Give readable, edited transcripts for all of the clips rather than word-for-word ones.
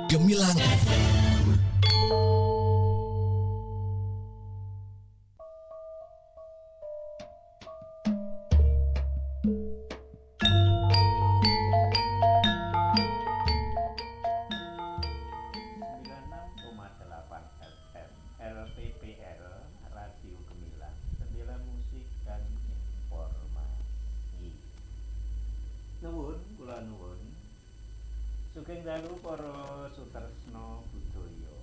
Gemilang FM. FM LPPL Radio Gemilang, jendela musik dan informasi. Nuwun, kula nuwun. Sugeng dalu para sutresna budaya.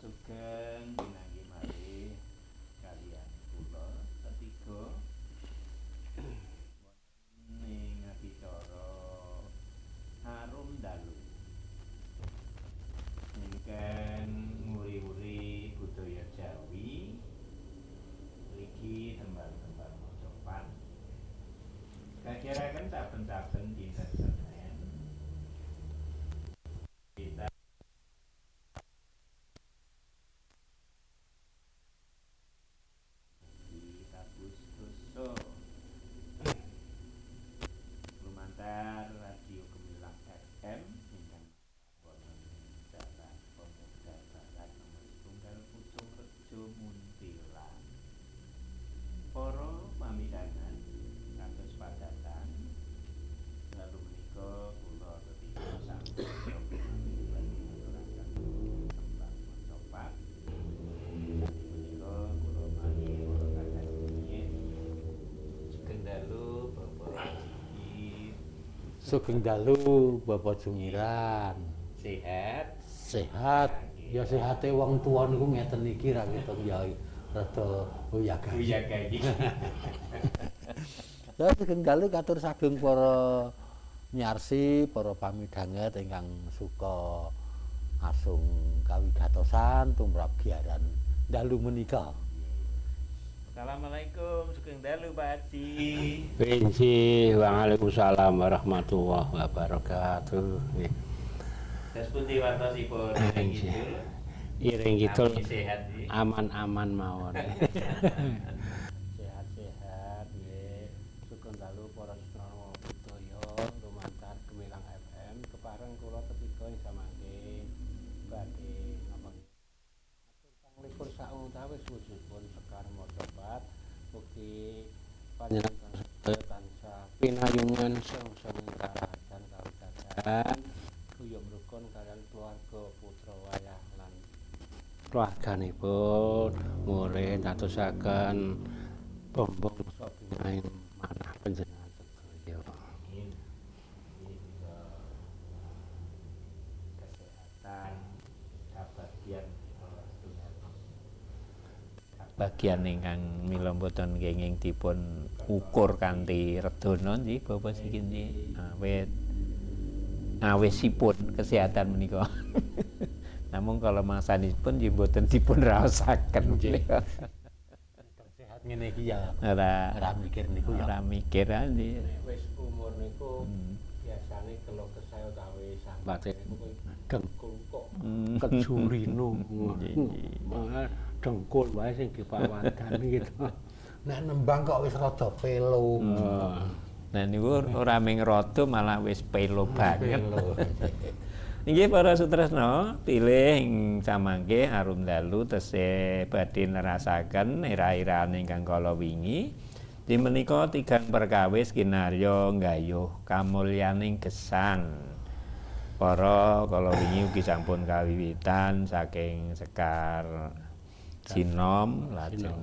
Sugeng pinanggih malih kaliyan kula tetiga wonten ing adicara Arum Dalu ingkang nguri-uri budaya Jawi mriki tembang-tembang macapat kajaraken saben-saben dinten Senin kita Agustus lumantar Radio Gemilang FM ingkang wonten ing Jalan Pemuda Barat nomor 1 Pucung Rejo Muntilan. Para pamidangan kados padatan lalu menika kula tetiga sampun ngaturaken tembang macapat. Menika kula mangke para kadang rumiyin. Sugeng dalu Bapak Sigit. Sugeng dalu Bapak Jumiran. Sehat? Sehat. Ya sehate wong tuwa niku ngeten iki ra ngitung ya rada uyah-gayih. Uyah-gayih. Ya sugeng dalu katur sagung para miyarsi, para pamidhanget ingkang suka asung kawigatosan tumrap giaran dalu menika. Assalamualaikum, sugeng dalu Pak Haji. Inggih, waalaikumsalam warahmatullahi wabarakatuh. Terus pundi wartosipun Iring Kidul? Iring Kidul sehat nggih. Aman-aman mawon. Sehat-sehat nggih. Sugeng dalu para sedherek budaya lumantar Gemilang FM kepareng kula tetiga ing samangke badhe napa nggih. Atur panglipur sautawis wujudipun sekar macapat mugi panjenengan sedaya tansah pinayungan sungsung karahajan kawigaten guyub rukun kaliyan keluarga putra wayah lan keluarganipun murid dadosaken bombong bingahing manah panjenengan sedaya. Amin. Kesehatan kabagian bagian ingkang mila mboten kenging dipun ukur kanthi redana nggih Bapak Sigit nggih awet awisipun kesehatan menika. Namung kalau mangsanipun nggih mboten dipun raosaken. Sehat ngene iki ya ora mikir niku ya. Ora mikir nggih. Wis umur niku biasane kelo kesah utawi sambate niku dengkul kok kejurino. Dengkul wae sing dipawadan gitu. Nek nembang kok wis rada pelo. Nah niku ora mung rada malah wis pelo banget. Inggih para sutresna, pilih ing samangke arum dalu tesih badhe nerasaken era-eraan ingkang kala wingi. Di menika tigang perkawis kinarya nggayuh kamulyaning gesang. Para kala wingi ugi sampun kawiwitan saking Sekar Sinom lajeng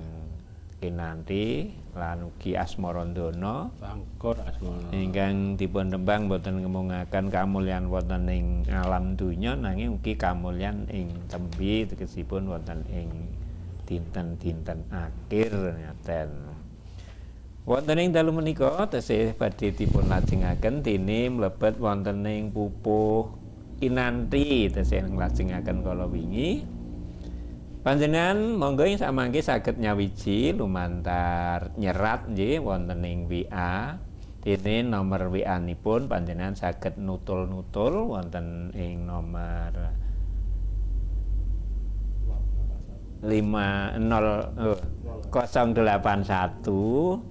Kinanti lan ugi Asmarandana Bangkor Asmara ingkang dipun tembang boten ngemungaken kamulyan wonten ing alam donya nanging ugi kamulyan ing tembi tegesipun wonten ing dinten-dinten akhir ngaten. Wonten ing dalu menika tesih badhe dipun lajengaken dene mlebet wonten ing pupuh Kinanti tesih nglajengaken kala wingi. Panjenengan monggo ing samangke saged nyawiji lumantar nyerat nggih wonten ing WA. Dene nomor WA-nipun panjenengan saged nutul-nutul wonten ing nomor 50 081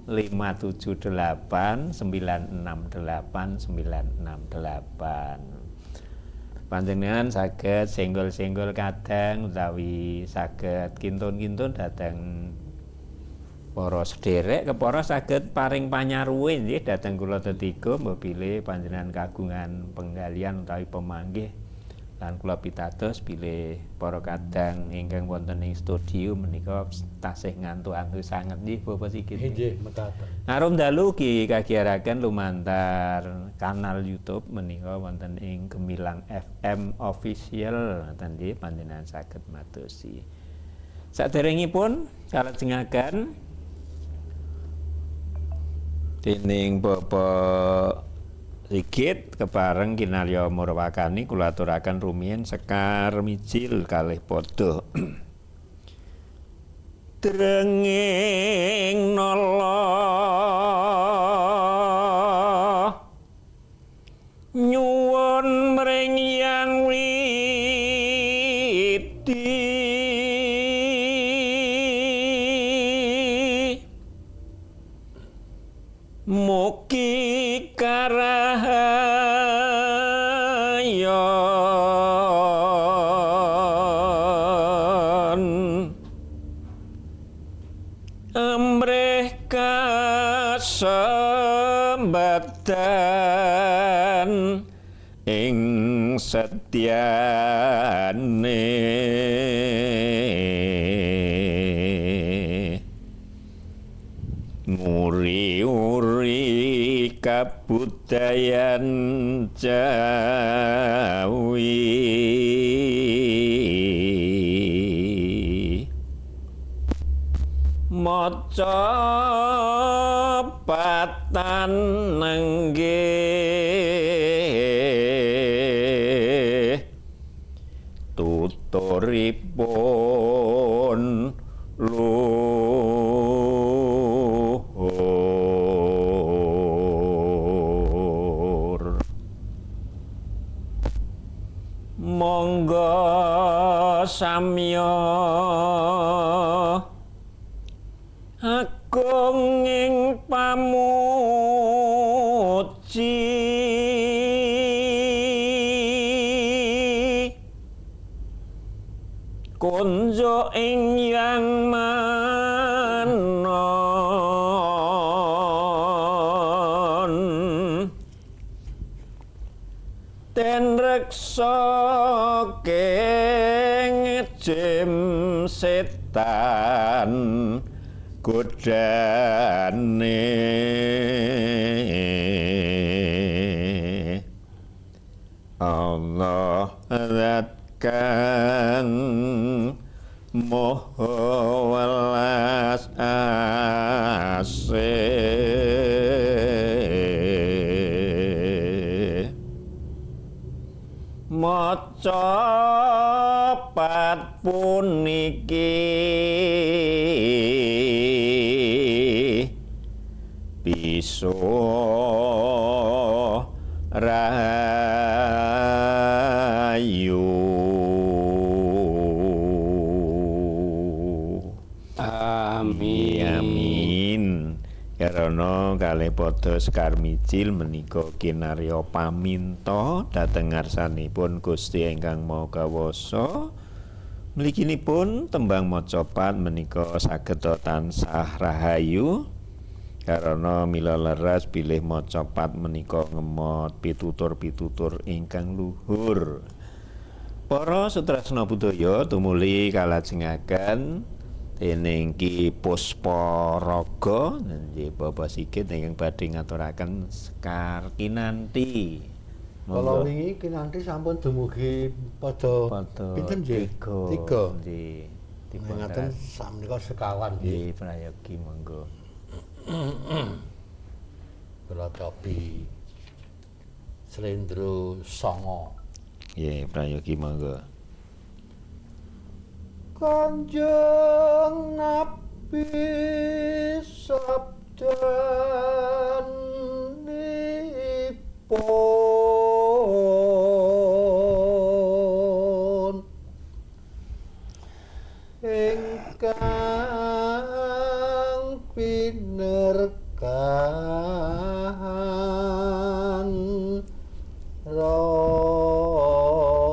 578 968 968. Panjenengan saged senggol-senggol kadang utawi saged kintun-kintun dhateng para sederek kepara saged paring panyaruwe nggih dhateng kula tetiga mbok bilih panjenengan kagungan penggalian utawi pemanggih lan kula pitados bilih para kadang ingkang wonten ing studio menika tasih ngantuk-antuk sanget nggih Bapak Sigit. Nggih, mekaten. Arum dalu ugi kagiyaraken lumantar kanal YouTube menika wonten ing Gemilang FM Official ngoten nggih panjenengan saged madosi. Saderengipun kalajengaken dening Bapak Sigit kepareng kinarya murwakani kula aturaken rumiyin sekar mijil kalih padha. Drenging nala nyuwun mring Yang Widi mugi karahayon amrih kasembatan ing setyane nguri-uri kabudayan Jawi maca patan nenggih tuturipun luhur. Monggo samya agung ing pamuji konjo ing Yang Manon ten reksa keng jim setan godane Allah zat kang maha welas asih maca pat puniki bisa rahayu. Amin. Amin. Karana kalih padha sekar mijil menika kinarya paminta dhateng ngarsanipun Gusti ingkang Maha Kawasa. Mliginipun tembang macapat menika saged tansah rahayu. Karana mila leres bilih macapat menika ngemot pitutur-pitutur ingkang luhur. Para sutresna budaya tumuli kalajengaken dening Ki Pusparaga nggih Bapak Sigit ingkang badhe ngaturaken sekar kinanti. Kala wingi kinanti sampun dumugi padha pinten nggih? Tiga. Nggih. Ngaten sakmenika sekawan nggih. Prayogi monggo. Kula topi Slendro Songo. Nggih, prayogi monggo. Kanjeng Nabi sabdanipun ingkang pinerkahan rasa.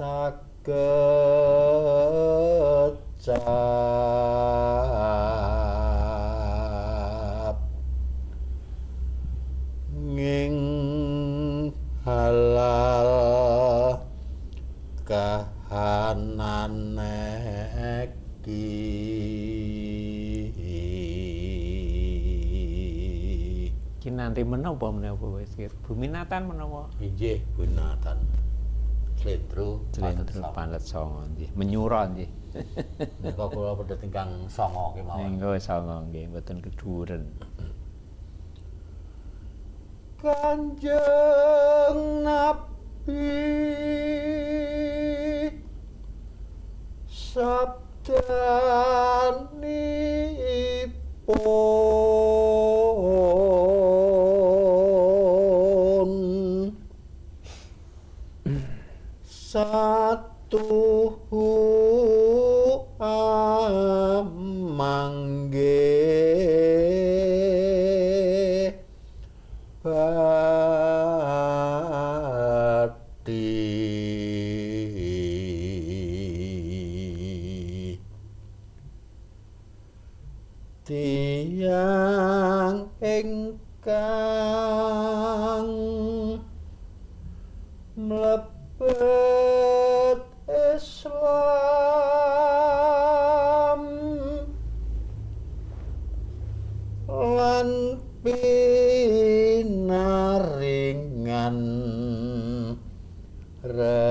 Saged cap nging halal kahanan iki. Kinanti menapa menapa wis buminatan menapa? Inggih, buminatan. Slendro Slendro panet songo nggih. Menyura nggih. Nika kula pedhot ingkang songo kemawon. Nggih songo nggih, mboten keduren. Kanjeng Nabi sabdanipun satuhu amangge bathi tiyang ingkang mlebet Islam lan pinaringan rejeki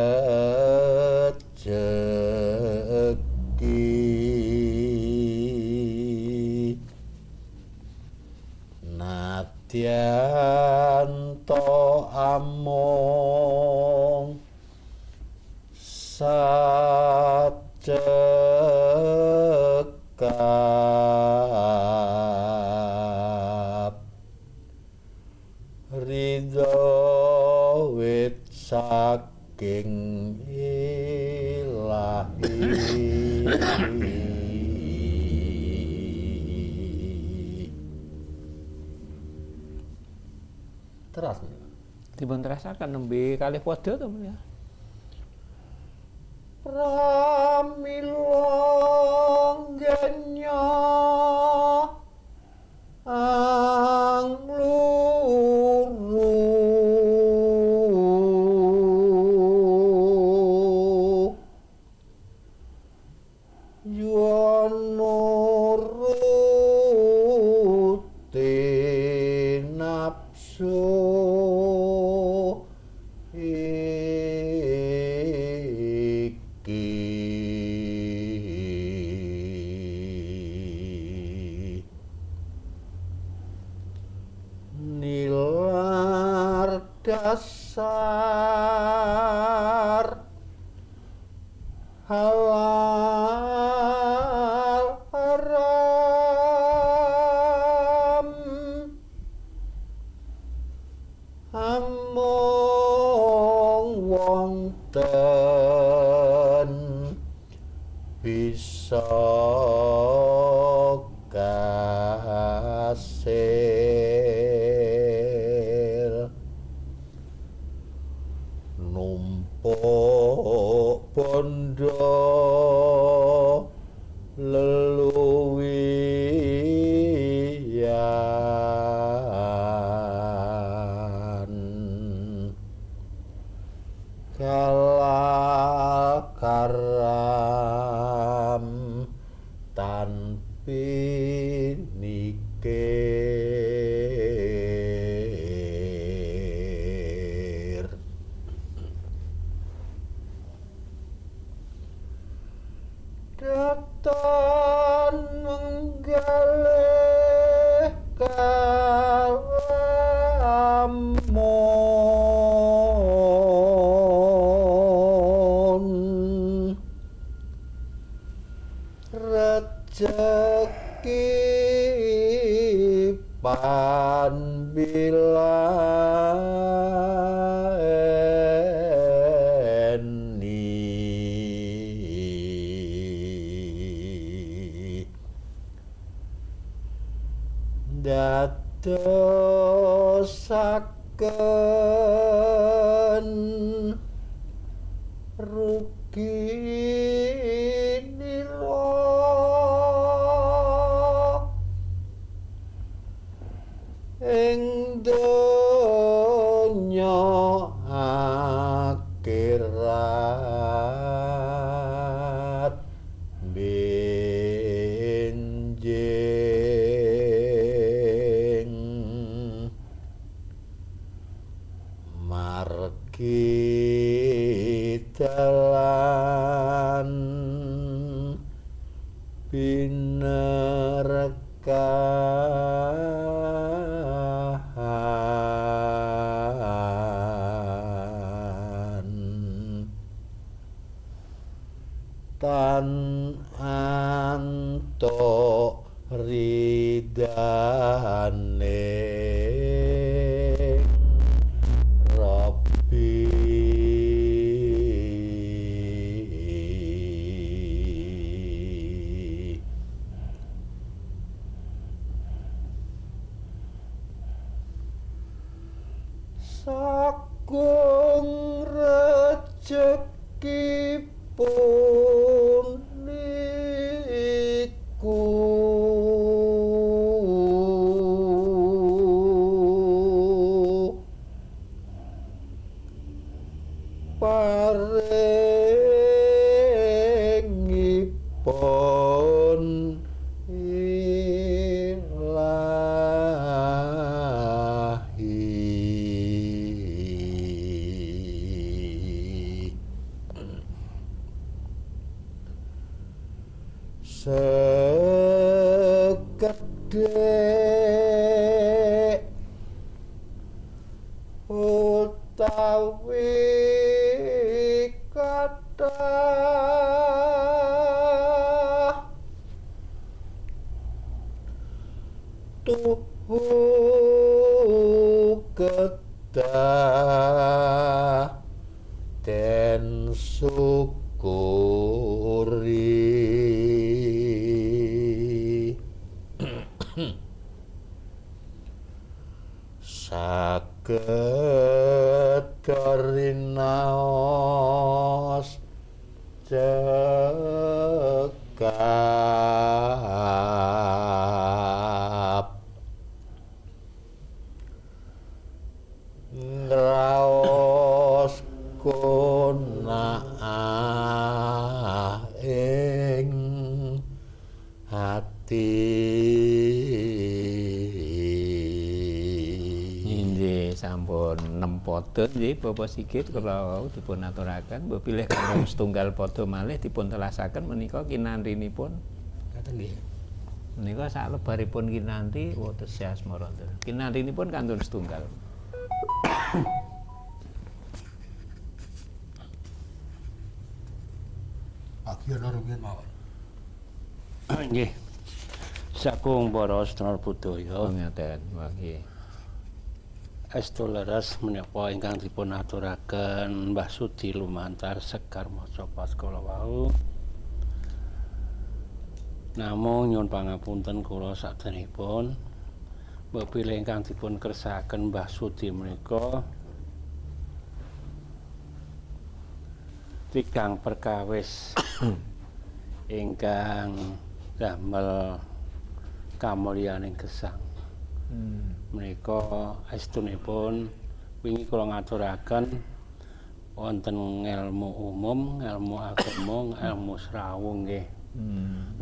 nadyan to amung sacekap ridho wit saking ilahi. Teras dipun terasaken nembe kalih padha to menika. Pramila genya ang luru yuan nuruti nafsu iki nilar dasar halal haram amung wonten bisa kasil numpuk bondo leluwian kalal karam tanpi nikir daton menggalih kalamun rejeki pan bileni dadosaken Rugi nira ing donya akhirat benjing margi dalan binerkahan tan antuk ridane Rabbi. Sagung rejeki puniku paringipun ilahi. Sekedhik utawi kathah tuhu kedah den syukuri. Saged rinaos cekap ngraos kunaah ing hati. Inggih sampun nempoten nggih Bapak Sigit kula wau dipun aturaken mbok bilih kantun setunggal padha malih dipun telasaken menika kinantinipun. Ngaten nggih. Menika saklebaripun kinanti wonten asmara. Kinantinipun kantun setunggal. Pak Yono rumiyin mawon. Nggih. Sagung para sedherek budaya. Ngaten, nggih. Estu leres menapa ingkang dipun aturaken Mbah Sudi lumantar Sekar Macapat kala wau. Namung nyuwun pangapunten kula sadanipun mbok bilih ingkang dipun kersakaken Mbah Sudi menika tigang perkawis ingkang damel kamulyaning gesang. Menika estunipun wingi kula ngaturaken wonten ngelmu umum, ngelmu agama, ngelmu srawung nggih.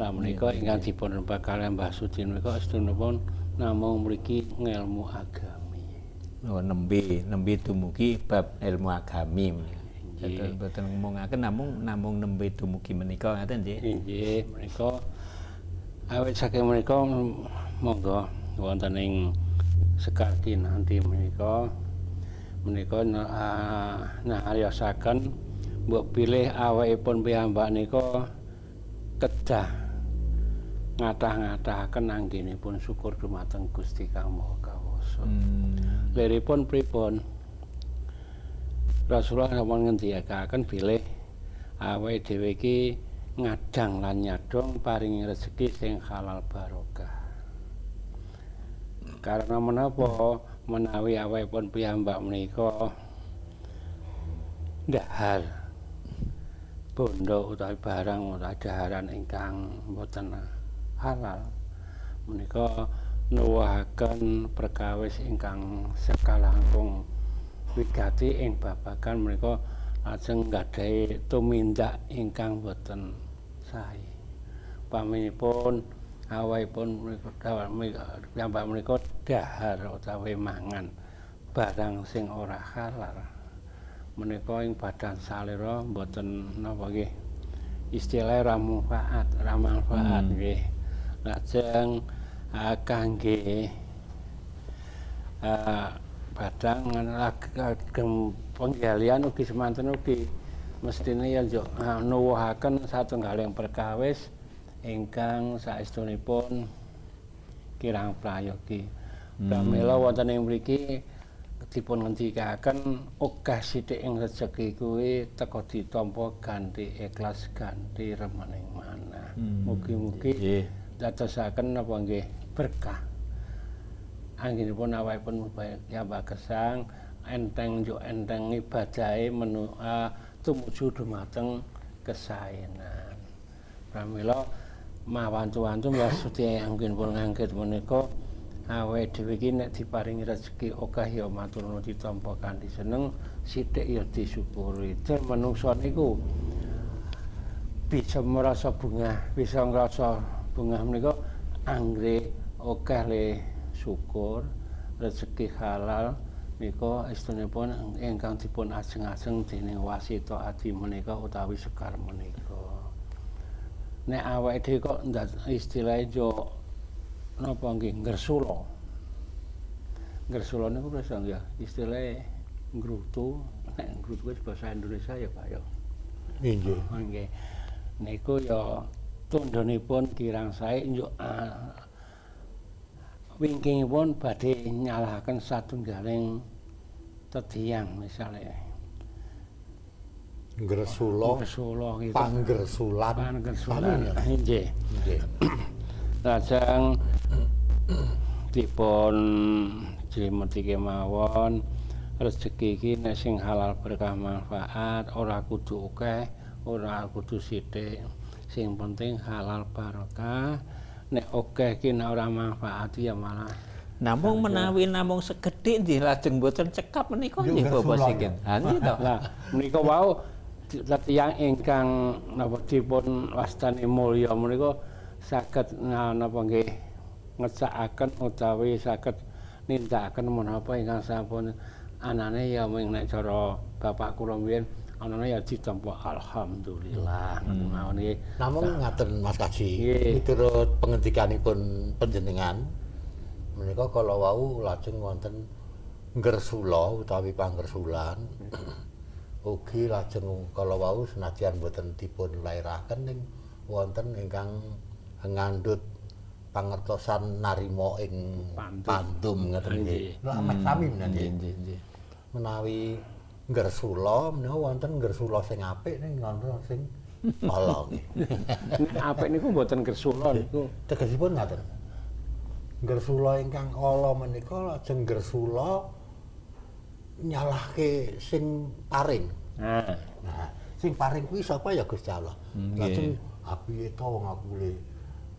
Lah menika ingkang dipun rembag kaliyan Mbah Sudi menika estunipun namung mriki ngelmu agami. Oh, nembe dumugi bab ilmu agami menika. Dados mboten ngomongaken namung nembe dumugi menika ngaten nggih. Nggih, menika awit saking menika monggo wonten ing Sekar Kinanti menika nyariosaken mbok bilih awakipun piyambak nika kedah ngatah-ngatahaken anggenipun syukur dumateng Gusti Kang Maha Kawasa. Liripun pripun? Rasulullah sampun ngendikaken bilih awake dhewe iki ngadang lan nyadong paringi rezeki sing halal barokah. Karena menapa menawi awakipun piyambak menika ndahar bondo utawi barang utawi daharan ingkang boten halal menika nuwuhaken perkawis ingkang sekalangkung wigati ing babagan menika lajeng nggadahi tumindak ingkang boten sae. Paminipun awakipun menika piyambak menika dahar utawi mangan barang sing ora halal menika ing badan salira mboten napa nggih istilah ora manfaat, ora manfaat nggih. Lajeng kangge badang kagem penggalian ugi semanten ugi mestine ya njuk nuwuhaken satunggaling perkawis ingkang saestunipun kirang prayogi. Pramila wonten ing mriki dipun ngendikaken akeh sithik ing rejeki kuwi teka ditampa ganti ikhlas ganti remening manah. Mugi-mugi dadosaken napa nggih berkah. Anggenipun awakipun piyambak gesang enteng njuk enteng ibadahe tumuju dumateng kesaenan. Pramila mawantu-wantu maksudi anggenipun nganggit menika awake dhewe iki nek diparingi rejeki akeh ya matur nuwun ditampa kanthi seneng, sithik ya disyukuri. Den manungsa niku bisa merasa bungah, bisa ngrasa bungah menika anggere akeh le syukur, rezeki halal nika estunipun ingkang dipun ajeng-ajeng dening wasita adi menika utawi sekar menika. Nek awake dhewe kok istilahe yo napa nggih ngresula. Ngresula niku pirsa nggih istilahe ngrutu, nek ngrutu wis basa Indonesia ya Pak ya. Nggih. Nggih. Niku ya tundhonipun kirang sae njuk wingkingipun badhe nyalahaken satunggaling tetiyang misale. Ngresula, ngresula gitu. Panggersulan. Panggersulan. Nggih. Nggih. Lajeng dipun jlimeti kemawon rejeki iki nek sing halal berkah manfaat ora kudu akeh, ora kudu sithik. Sing penting halal barokah. Nek akeh iki nek ora manfaat ya malah namung menawi namung sekedhik nggih lajeng mboten cekap menika nggih Bapak Sikin. Ha nggih to. Lah menika wau tiyang ingkang napa dipun wastani mulya menika saged napa nggih ngecakaken utawi saged nindakaken menapa ingkang sampun anane ya ming nek cara bapak kula mbiyen anane ya ditampa alhamdulillah ngoten mawon nggih. Namung ngaten Mas Kaji, miturut pengendikanipun panjenengan menika kala wau lajeng wonten ngresula utawi panggersulan. Ugi lajeng kala wau senajan boten dipun lairaken ning wonten ingkang ngandhut pangertosan narima ing pandum ngaten nggih. Lha ameh sami menawi. Nggih. Menawi ngresula menika wonten ngresula sing apik ning wonten sing ala nggih. Apik niku mboten ngresula niku. Tegesipun ngaten. Ngresula ingkang ala menika lajeng ngresula nyalahke sing paring. Nah, sing paring kuwi sapa ya Gusti Allah. Lajeng apiye to wong aku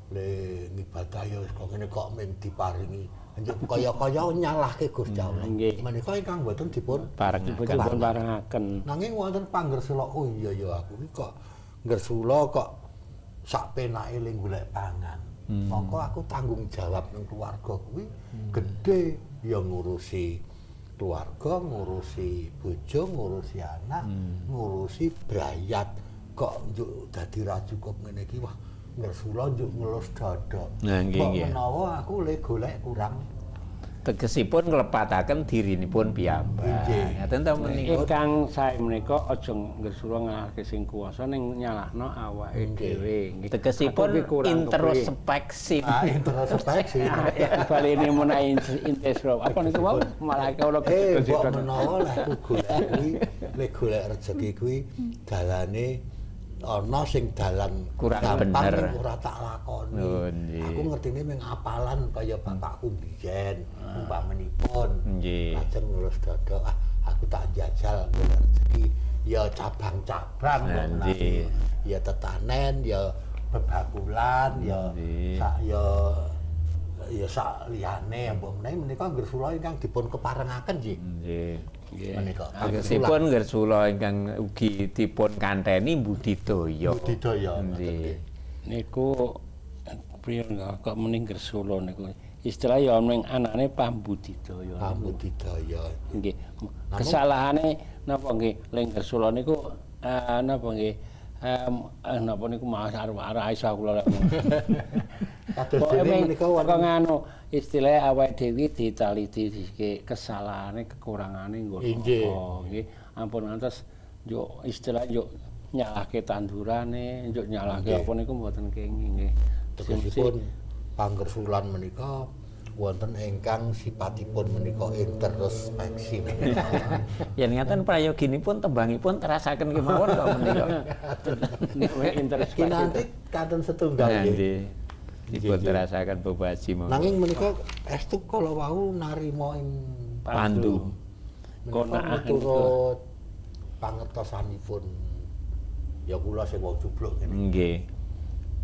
le ngibadah ya wis kok ngene kok mung diparingi. Njuk kaya-kaya nyalahke Gusti Allah. Menika ingkang mboten dipun parengaken. Nanging wonten panggersula, oh iya ya aku iki kok nggersula kok sak penake le golek pangan. Mongko aku tanggung jawab nang keluarga kuwi gedhe ya ngurusi keluarga, ngurusi bojo, ngurusi anak, ngurusi brayat. Kok njuk dadi ra cukup ngene iki wah nggersula njuk ngelus dada. Nah, nggih. Mbok menawa aku le golek kurang. Tegesipun nglepataken dirinipun piyambak. Ngaten ta menika. Ingkang sae menika aja nggersula ngalahke sing kuwasa ning nyalahno awake dhewe. Tegesipun introspeksi. Ah, introspeksi. Balene menawi intesro. Apa niku wau malah kula mbok menawa lek aku golek kuwi, le golek rejeki kuwi dalane ana sing dalan kurang gampang bener ora tak lakoni. Aku ngertine mung apalan kaya bapakku biyen, umpamenipun. Nggih. Lajeng ngelus dada, ah aku tak jajal golek rezeki ya cabang-cabang Nggih. Ya tetanen, ya bebakulan, ya sak ya ya sak liyane mbok menawi menika nggersula ingkang dipun keparengaken nggih. Nggih. Menika. Tegesipun nggersula ingkang ugi dipun kanteni budidaya. Budidaya. Nggih. Niku priye kok muni nggersula niku. Istilah ya mung anane pambudidaya. Pambudidaya. Nggih. Kesalahane napa nggih ling nggersula niku napa nggih napa niku maos arep iso kula lek. Kados dene menika wonten nganu istilah awake dhewe ditaliti kesalahane kekurangane nggo nggih. Ampun ngantos yo istilah yo nyalahke tandurane, yo nyalahke apa niku mboten kenging nggih. Tegesipun panggersulan menika wonten ingkang sipatipun menika introspeksi. Yen ngaten prayoginipun tembangipun terasaken kemawon kok menika. Introspeksi. Kinanti kantun setunggal nggih. Dipun terasaken Bapak Haji monggo. Nanging menika estu kala wau narima ing pandu. Menika miturut pangertosanipun ya kula sing wong jubluk ngene. Nggih.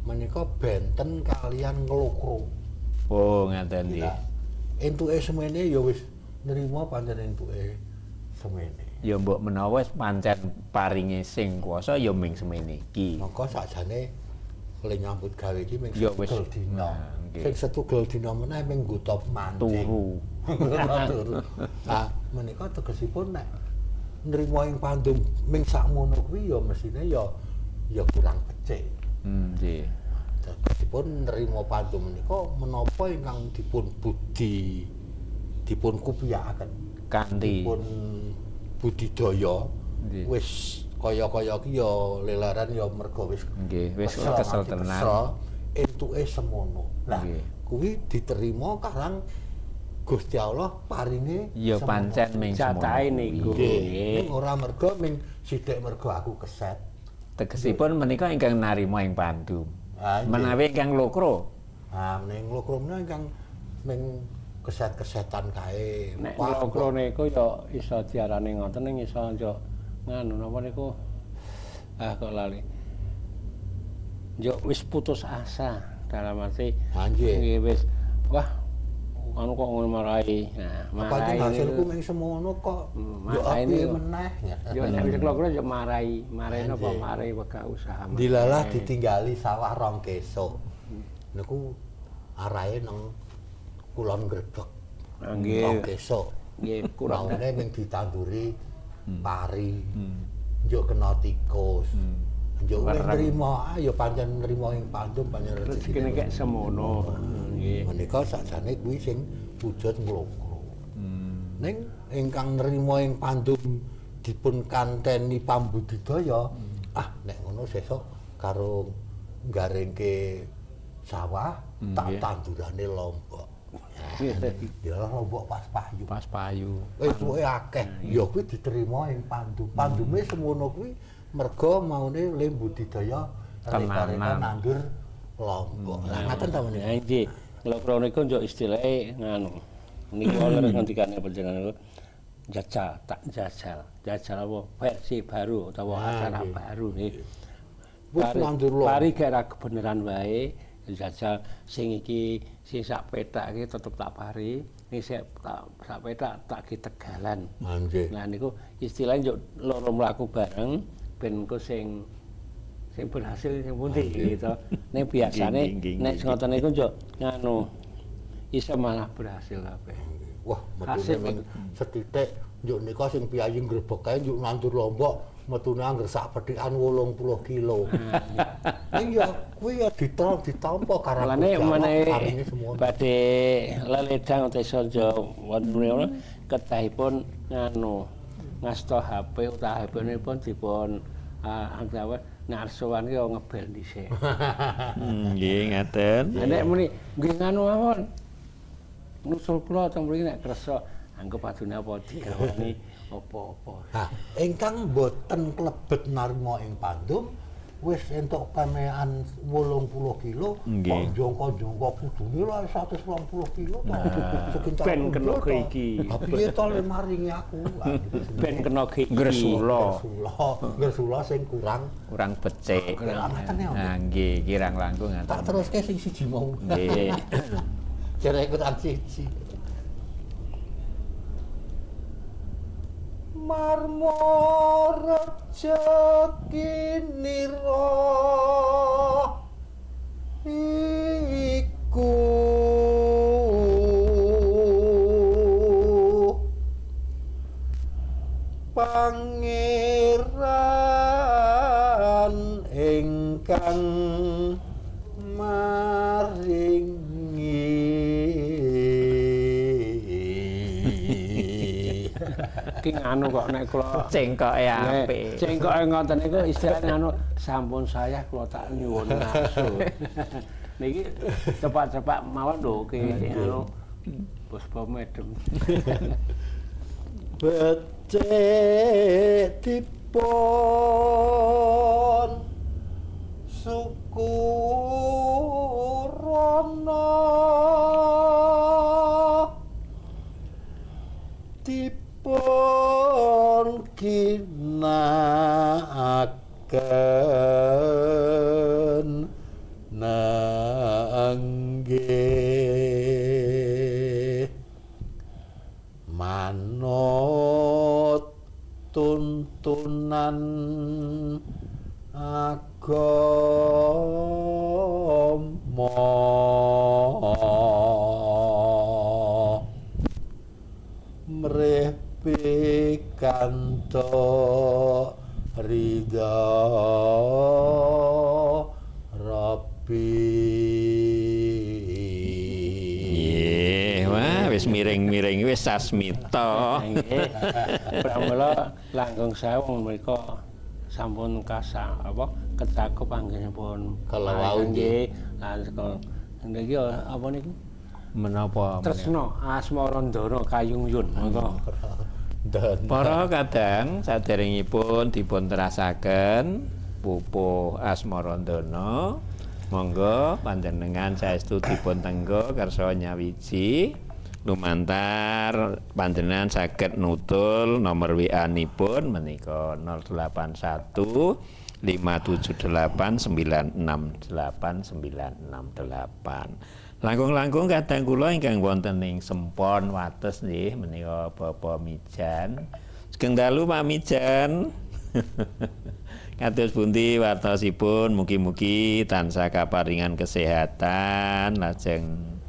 Menika benten kalian nglokro. Oh, ngaten nggih. Entuke semene ya wis nrima pancen entuke semene. Ya mbok menawa wis pancen paringe sing kuwasa ya ming semene iki. Mongko sakjane le nyambut gawe iki ming setugel dina. Sing setugel dina meneh ming nggo mancing. Turu. Turu. Nah, menika tegesipun nek nrima ing pandum ming sakmono kuwi ya mesine ya ya kurang becik. Nggih. Tegesipun nrima pandum menika menapa ingkang dipun budi dipun kupiyakaken kanthi dipun budidaya wis kaya-kaya ki ya lelaran ya mergo wis nggih wis kesel tenan entuke semono. Lah kuwi diterima karang Gusti Allah paringe ya pancen ming jatahe niku. Nggih ora mergo ming sithik mergo aku keset. Tegesipun menika ingkang narima ing pandum. Menawi ingkang lokro. Ha ning lokro menika ingkang ming keset-kesetan kae. Nek lokro niku ya iso diarani ngoten ning iso njuk nganu napa niku ah kok lali. Njuk wis putus asa dalam arti nggih wis wah anu kok ngono marai. Nah, marai hasilku ming semono kok yo piye meneh. Yo nek wis klokro yo marai, marai napa marai wegah usaha. Dilalah ditinggali sawah rong kesuk. Niku arahe nang Kulon Grebek. Nggih. Rong kesuk. Nggih, kurang maune ming ditanduri pari. Njuk kena tikus. Njuk wis nrimo, ya pancen nrimo ing pandum pancen rezekine kek semono. Nggih. Menika sakjane kuwi sing wujud nglokro. Ning ingkang nrimo ing pandum dipun kanteni pambudidaya, ah nek ngono sesuk karo nggaringke sawah tak tandurane lombok. Ya lombok pas payu. Pas payu. Entuke akeh. Ya kuwi diterima ing pandum. Pandume semono kuwi mergo maune le budidaya reka-reka nandur lombok. Lah ngaten ta menika. Nggih. Nglokro niku njuk istilahe nganu. Niku leres ngendikane panjenengan niku jajal, tak jajal. Jajal apa versi baru utawa acara baru nggih. Pari gak ra kebeneran wae jajal sing iki sing sak petak iki tetep tak pari, iki sak petak tak ki tegalan. Nggih. Nah niku istilahnya njuk loro mlaku bareng ben engko sing berhasil sing pundi gitu. Ning biasane nek ngoten niku njuk nganu iso malah berhasil kabeh. Wah, metune ming sethithik njuk nika sing piyayi ngrebek kae njuk nandur lombok metune angger sak pethikan 80 kilo. Ning ya kuwi ya ditampa karo menawi badhe leledang desa wonten kedahipun nganu ngasta HP utawa HP-nipun dipun anggawe narsowan ki ngebel dhisik. Nggih ngaten. Nek muni nggih nganu mawon. Nusul kula teng mriki nek kersa anggep adune apa digawani apa-apa. Ha, ingkang boten klebet narima ing pandum Wis entuk pemean 80 kilo, kok jongkok-jongkok kudune lho 120 kilo to. Sekintal Ben kena iki. Ha piye to le maringi aku? Ben kena iki. Gresula. Gresula sing kurang becik. Nah, nggih, kirang langkung ngaten. Tak teruske sing siji mau. Nggih. Jare kurang siji. Marmo rejeki nira iku pangeran ingkang maringi. Ki nganu kok nek kula cengkoke apik. Cengkoke ngoten niku istilahane nganu sampun saya kula tak nyuwun ngaso. Niki cepak-cepak mawon lho ki anu Puspa medem. Becik dipun syukurana dipun kinakaken nangge manut tuntunan agama mrih pikantuk ridha Rabbi. Nggih, wah wis miring-miring wis sasmita. Nggih. Pramila langkung sewu menika sampun kasa apa kecakup anggenipun kala wau nggih. Lah niki apa niku? Menapa Tresna Asmarandana Kayungyun monggo. Para kadang saderengipun dipun terasaken pupuh Asmarandana, monggo panjenengan saestu dipun tenggo kersa nyawiji lumantar panjenengan saged nutul nomor WA nipun menika 081 578 968 968. Langkung-langkung kadang kula ingkang wonten ing Sempon Wates nggih menika Bapak Mijan. Sugeng dalu Pak Mijan. Kados pundi wartosipun, mugi-mugi tansah kaparingan kesehatan lajeng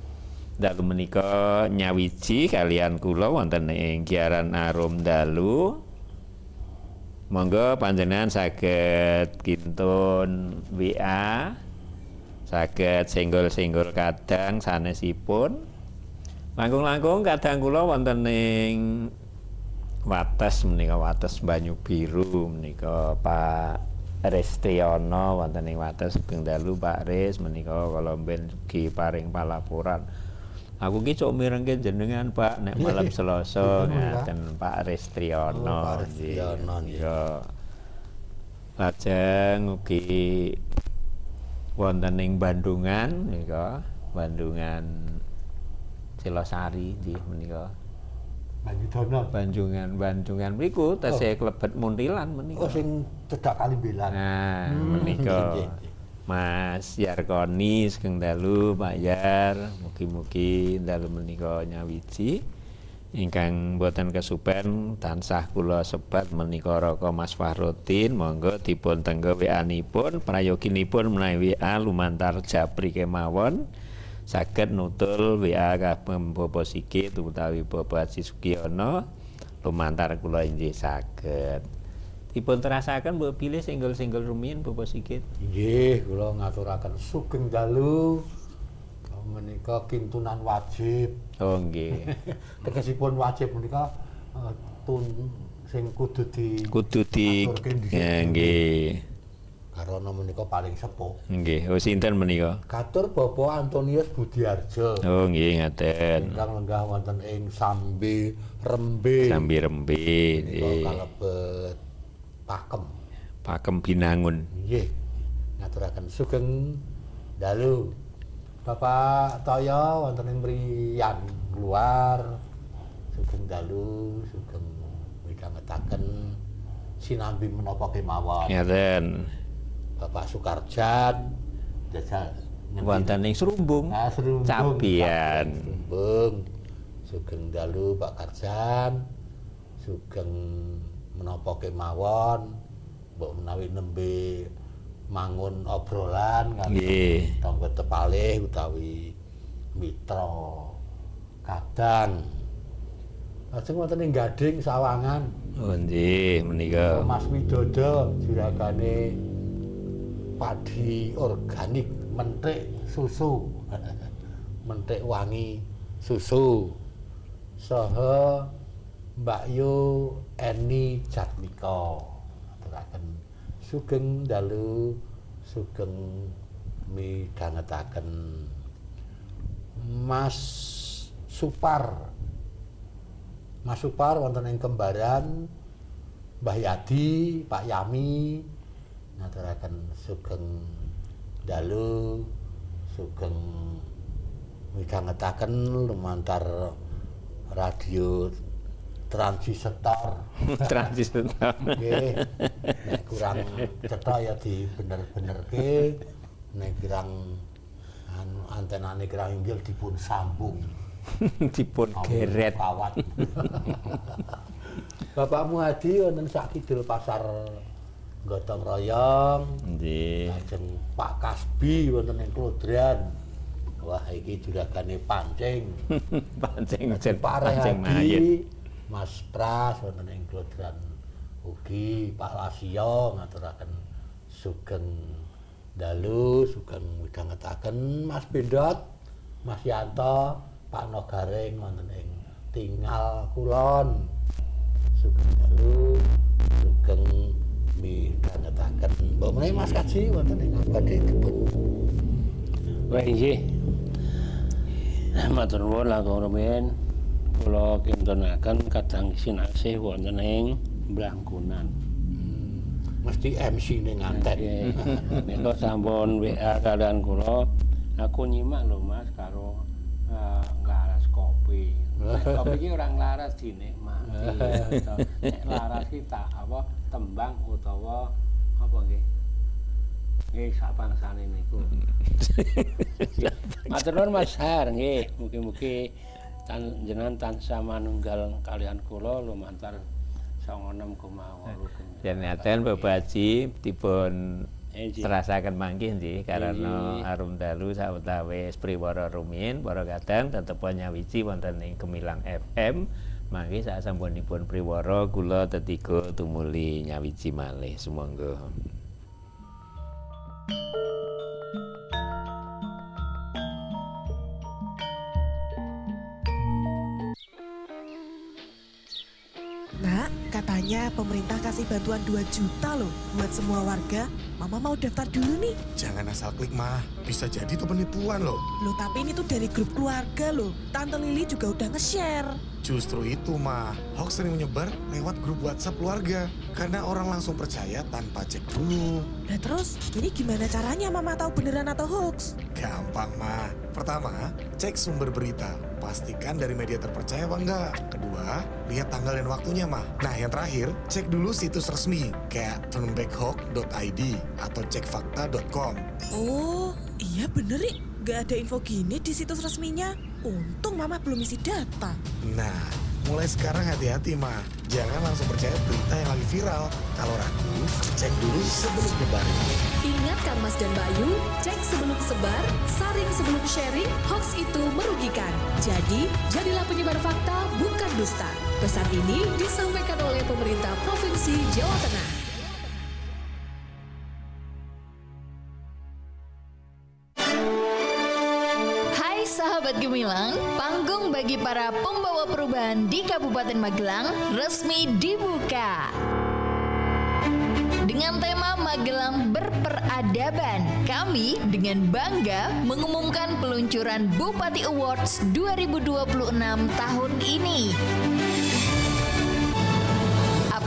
dalu menika nyawiji kalian kula wonten ing Giaran Arum Dalu. Monggo panjenengan saged kintun WA, saged senggol-senggol kadang sanesipun. Langkung-langkung kadang kula wonten ing Wates menika Wates Banyu Biru menika Pak Restiono wonten ing Wates. Sugeng dalu Pak Res menika kala mben ugi paring palaporan. Aku ki cok mirengke jenengan Pak nek malam Selasa ngaten Pak Restiono. Oh, Pak Restiono nggih. Lajeng ugi wonten ing Bandungan menika, Bandungan Selosari nggih menika. Banyudono. Bandungan mriku tesih klebet Muntilan menika. Oh sing cedhak Kalimbelan. Nah, menika. Mas Yarkoni sugeng dalu Pak Yar, mugi-mugi dalu menika nyawiji ingkang boten kesupen tansah kula sebat menika Raka Mas Fahruddin, monggo dipun tenggo WA-nipun, prayoginipun menawi WA lumantar japri kemawon saged nutul WA kagem Bapak Sigit utawi Bapak Haji Sugiono lumantar kula inggih saged. Dipun terasaken mbok bilih singgul-singgul rumiyin Bapak Sigit. Nggih, kula ngaturaken sugeng dalu. Menika kintunan wajib. Oh nggih. Tegesipun wajib menika tun sing kudu di nggih. Karana menika paling sepuh. Nggih, oh sinten menika? Katur Bapak Antonius Budiarjo. Oh nggih ngaten. Ingkang lenggah wonten ing Sambi Rembe. Sambi Rembe nggih. Kalebet Pakem. Pakem Binangun. Nggih. Ngaturaken sugeng dalu. Bapak Toyo wonten ing Mriyan luar sugeng dalu, sugeng midhangetaken sinambi menapa kemawon. Ngaten. Bapak Sukarjan jajal wonten ing Srumbung. Nah, Srumbung. Capian. Srumbung. Sugeng dalu Pak Karjan. Sugeng menapa kemawon, mbok menawi nembe mangun obrolan nggih tangga tepalih utawi mitra kadang. Lajeng wonten ing Gading Sawangan. Oh nggih menika. Mas Widodo juragane padi organik mentik susu. Mentik wangi susu. Saha Mbak Yu Eni Jatmika. Aturaken sugeng dalu, sugeng midhangetaken. Mas Supar. Mas Supar wonten ing Kembaran, Mbah Yadi, Pak Yami ngaturaken sugeng dalu, sugeng midhangetaken lumantar radio transistor. Transistor. Nggih. Nek kurang cetha ya dibener-benerke, nek kurang anu antenane kurang inggil dipun sambung. Dipun geret. Kawat. Bapak Muhadi wonten sak kidul pasar Gotong Royong. Nggih. Lajeng Pak Kasbi wonten ing Klodran. Wah, iki juragane pancing. Pancing jen Pak pancing Rehadi, mayit. Mas Pras wonten ing Klodran ugi Pak Lasio ngaturaken sugeng dalu, sugeng midhangetaken Mas Bendot, Mas Yanto, Pak Nogaring wonten ing Tingal Kulon. Sugeng dalu, sugeng midhangetaken. Mbok menawi Mas Kaji wonten ing badhe dipun. Wah nggih. Matur nuwun langkung rumiyin kula kintenaken kadang sinasih wonten ing Blangkonan. Mesti MC ning nganten. Nika sampun WA kalian kula, aku nyimak lho Mas karo nglaras kopi. Nek kopi iki ora nglaras dinikmati. Nek laras ki tak apa tembang utawa apa nggih? Nggih sabangsane niku. Matur nuwun Mas Har nggih, mugi-mugi jenengan tansah manunggal kalian kula lumantar 96,8. Yen ngaten Bapak Haji dipun terasaken mangke nggih karena arum dalu sawetawis priwara rumiyin para kadang tetep nyawiji wonten ing Gemilang FM mangke sasampunipun priwara kula tetiga tumuli nyawiji malih sumangga. Nak, katanya pemerintah kasih bantuan 2 juta loh buat semua warga. Mama mau daftar dulu nih. Jangan asal klik, Mah. Bisa jadi itu penipuan loh. Loh, tapi ini tuh dari grup keluarga loh. Tante Lili juga udah nge-share. Justru itu, Mah. Hoax sering menyebar lewat grup WhatsApp keluarga. Karena orang langsung percaya tanpa cek dulu. Nah terus, ini gimana caranya Mama tahu beneran atau hoax? Gampang, Mah. Pertama, cek sumber berita. Pastikan dari media terpercaya apa enggak. Kedua, lihat tanggal dan waktunya, Mah. Nah, yang terakhir, cek dulu situs resmi kayak turnbackhoax.id atau cekfakta.com. Oh, iya bener, Rik. Gak ada info gini di situs resminya. Untung Mama belum isi data. Nah, mulai sekarang hati-hati, Ma. Jangan langsung percaya berita yang lagi viral. Kalau ragu, cek dulu sebelum nyebarin. Ingat Kang Mas dan Bayu, cek sebelum sebar, saring sebelum sharing, hoax itu merugikan. Jadi, jadilah penyebar fakta, bukan dusta. Pesan ini disampaikan oleh pemerintah Provinsi Jawa Tengah. Hai sahabat Gemilang, panggung bagi para pembawa perubahan di Kabupaten Magelang resmi dibuka. Dengan tema Magelang Berperadaban, kami dengan bangga mengumumkan peluncuran Bupati Awards 2026 tahun ini.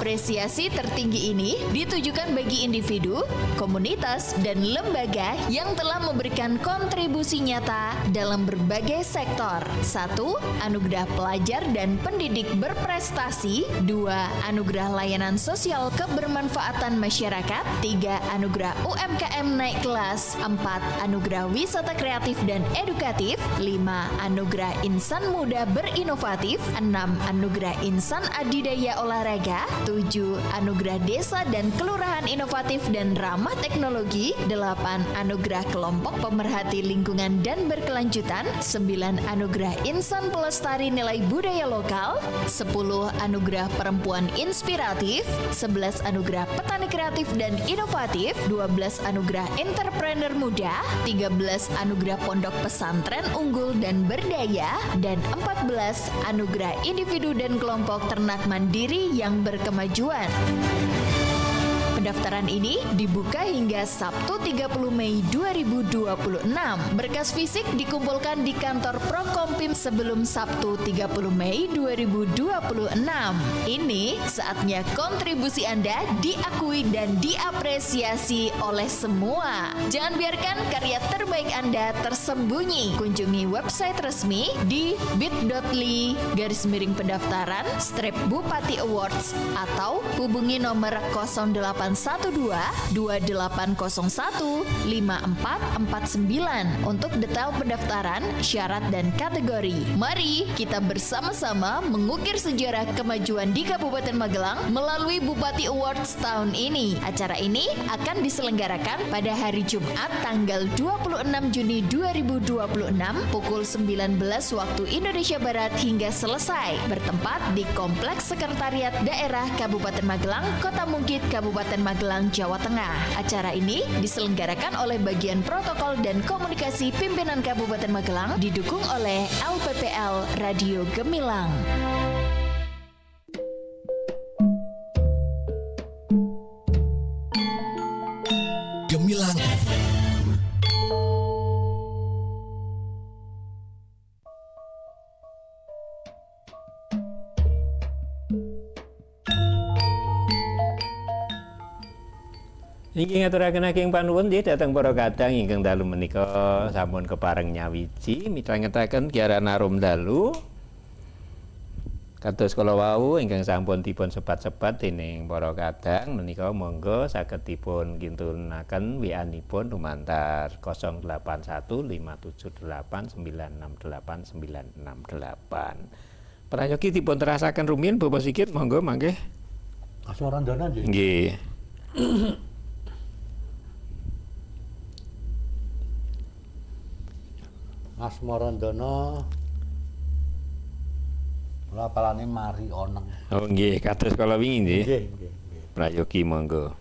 Apresiasi tertinggi ini ditujukan bagi individu, komunitas, dan lembaga yang telah memberikan kontribusi nyata dalam berbagai sektor. 1. Anugerah Pelajar dan Pendidik Berprestasi. 2. Anugerah Layanan Sosial Kebermanfaatan Masyarakat. 3. Anugerah UMKM Naik Kelas. 4. Anugerah Wisata Kreatif dan Edukatif. 5. Anugerah Insan Muda Berinovatif. 6. Anugerah Insan Adidaya Olahraga. 7. Anugerah Desa dan Kelurahan Inovatif dan Ramah Teknologi. 8. Anugerah Kelompok Pemerhati Lingkungan dan Berkelanjutan. 9. Anugerah Insan Pelestari Nilai Budaya Lokal. 10. Anugerah Perempuan Inspiratif. 11. Anugerah Petani Kreatif dan Inovatif. 12. Anugerah Entrepreneur Muda. 13. Anugerah Pondok Pesantren Unggul dan Berdaya. Dan 14. Anugerah Individu dan Kelompok Ternak Mandiri yang Berkemajuan. Pendaftaran ini dibuka hingga Sabtu 30 Mei 2026. Berkas fisik dikumpulkan di kantor Prokompim sebelum Sabtu 30 Mei 2026. Ini saatnya kontribusi Anda diakui dan diapresiasi oleh semua. Jangan biarkan karya terbaik Anda tersembunyi. Kunjungi website resmi di bit.ly/pendaftaran-Bupati Awards atau hubungi nomor 0812 2801 5449 untuk detail pendaftaran, syarat, dan kategori. Mari kita bersama-sama mengukir sejarah kemajuan di Kabupaten Magelang melalui Bupati Awards tahun ini. Acara ini akan diselenggarakan pada hari Jumat tanggal 26 Juni 2026 pukul 19 waktu Indonesia Barat hingga selesai, bertempat di Kompleks Sekretariat Daerah Kabupaten Magelang, Kota Mungkid, Kabupaten Magelang, Jawa Tengah. Acara ini diselenggarakan oleh Bagian Protokol dan Komunikasi Pimpinan Kabupaten Magelang, didukung oleh LPPL Radio Gemilang. Gemilang FM. Inggih ngaturaken aking panuwun nggih dhateng para kadang ingkang dalu menika sampun kepareng nyawiji mitangetaken Kiaran Arum dalu. Kados kala wau ingkang sampun dipun sebat-sebat dening para kadang menika monggo saged dipun kintunaken WA-nipun lumantar 081578 968 968. Prayogi dipun terasaken rumiyin Bapak Sigit monggo mangke. Asmarandana nggih. Nggih. Asmarandana kula apalane mari oneng. Oh nggih, kados kala wingi nggih. Nggih, nggih, nggih. Prayogi monggo.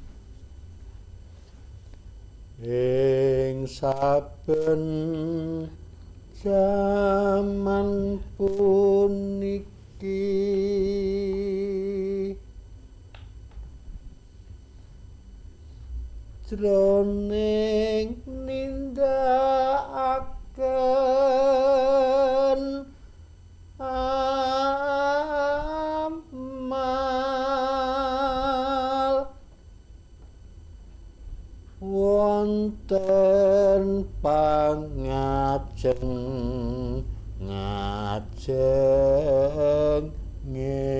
Ing saben jaman puniki jroning nindakaken amal wonten pangajeng ngajeng nggih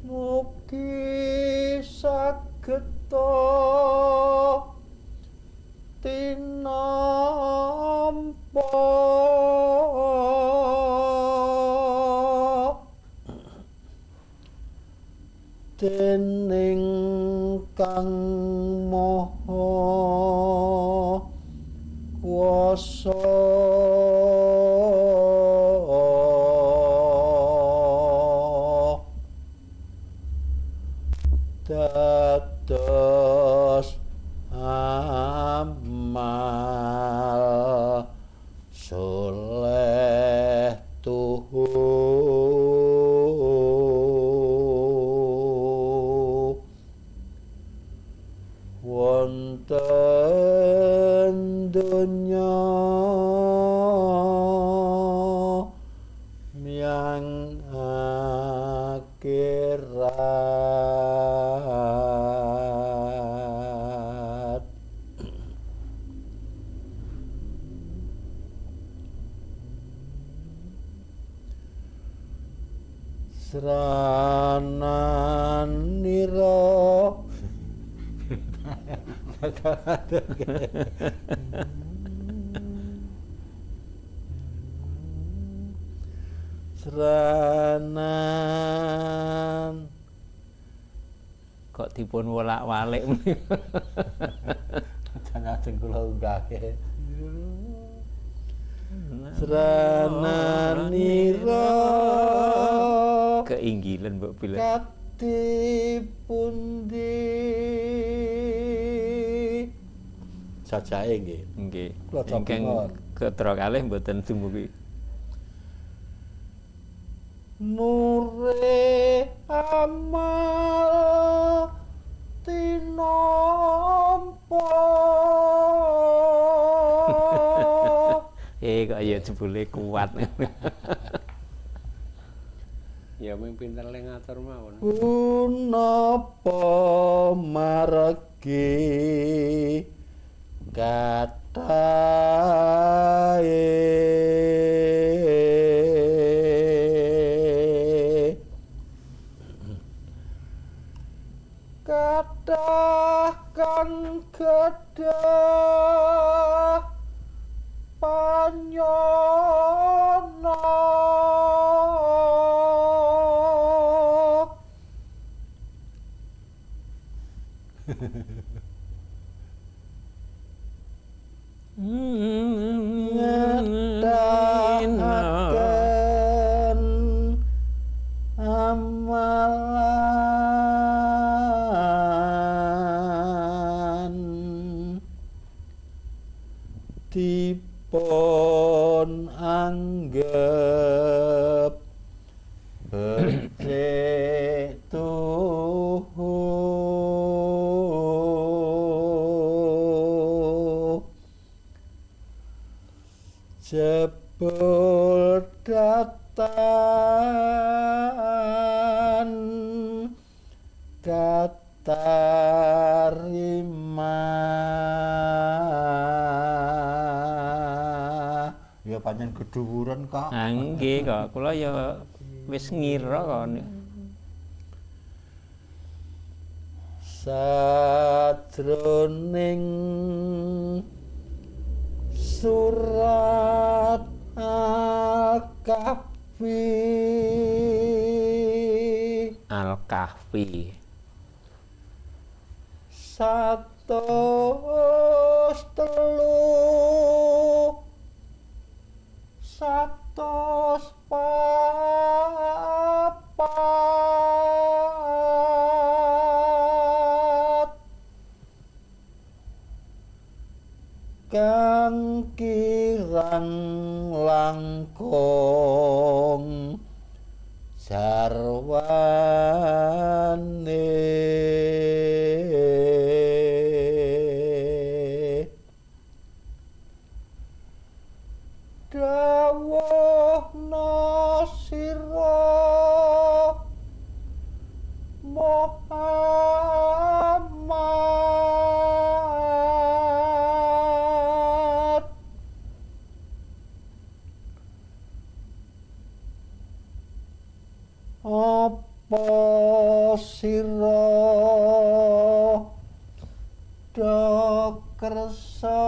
mugi saged tinampa dening Kang Maha Kuwasa dados amal soleh tuhu wonten donya. Srananira Sranan kok dipun wolak-walik. Ajeng kula unggahke. Srananira keinggilan mbok bilang. Kati pundi sajake nggih. Nggih. Ingkang ketra kalih mboten dumugi. Nure amal tinampa. Kok ya jebule kuat. Ya mung pinter le ngatur mawon. Punapa margi katae kathah kang gadah panyana. Ngedhahaken amalan dipun anggep becik tuhu. Jebul datan katarima. Ya pancen keduwuren kok. Ah nggih kok, kula ya wis ngira kok. Sajroning surat Al-Kahfi. Al-Kahfi 103 104 kang kirang langkung sarwane dawuhna sira Muhammad apa sira do kersa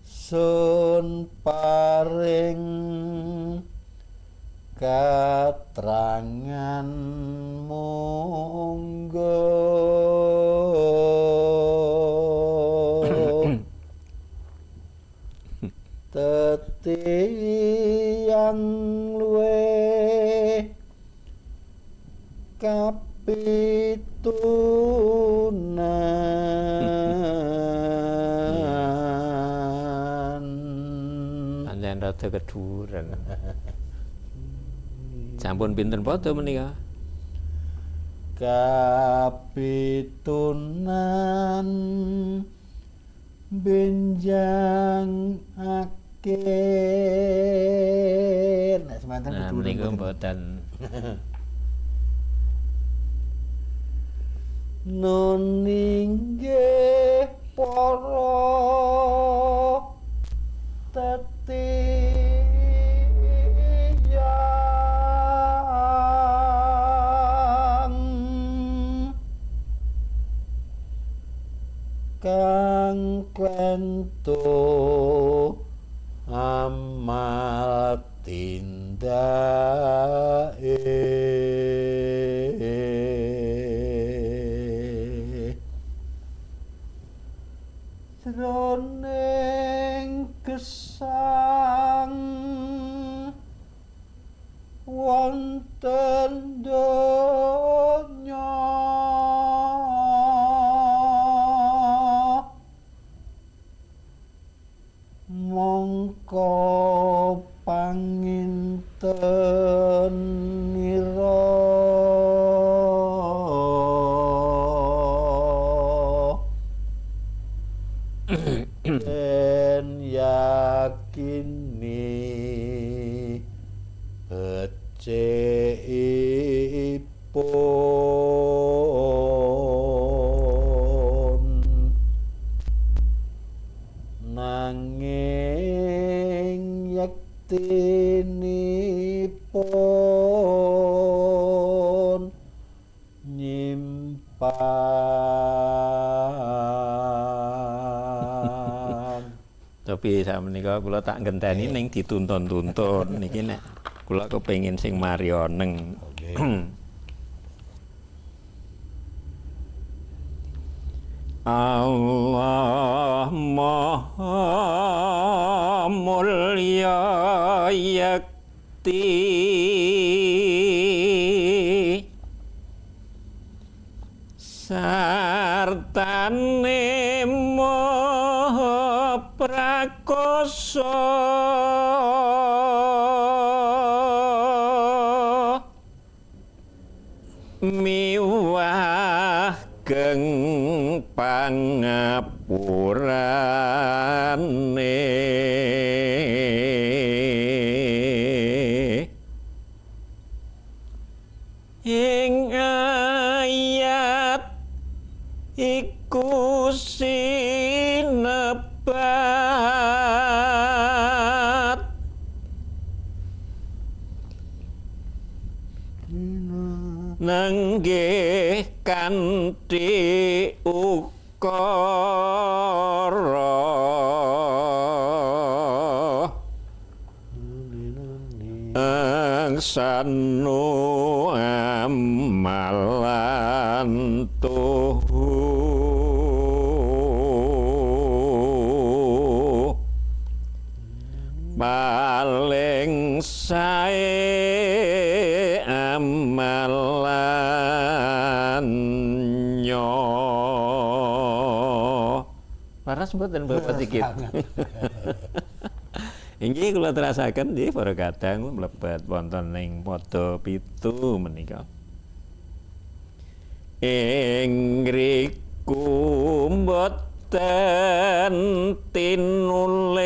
sun paring katrangan monggo tetiyang luwih kapitunan. Pancen rada keduren. Sampun pinten padha menika? Kapitunan benjang akhirat. Nek semanten Nah, kudu niku mboten. Nun inggih para tetiyang kang klentu amal tindake jroning gesang wonten donya mongko panginten nira den yakini becikipun nanging yektinipun nyimpan. Tapi sakmenika kula tak ngenteni ning dituntun-tuntun niki nek kula kepengin sing marioneng. Allah Maha Mulya Yekti sartane Maha Prakosa miwah geng pangapurane ing ayat iku sinebat nenggih kanthi ukara angsanu amalan tuhu paling sae amalannya. Paras mboten Bapak Sigit. Inggih kula terasaken nggih para kadang mlebet wonten ing pada 7 menika. Ing ngriku mboten tinulis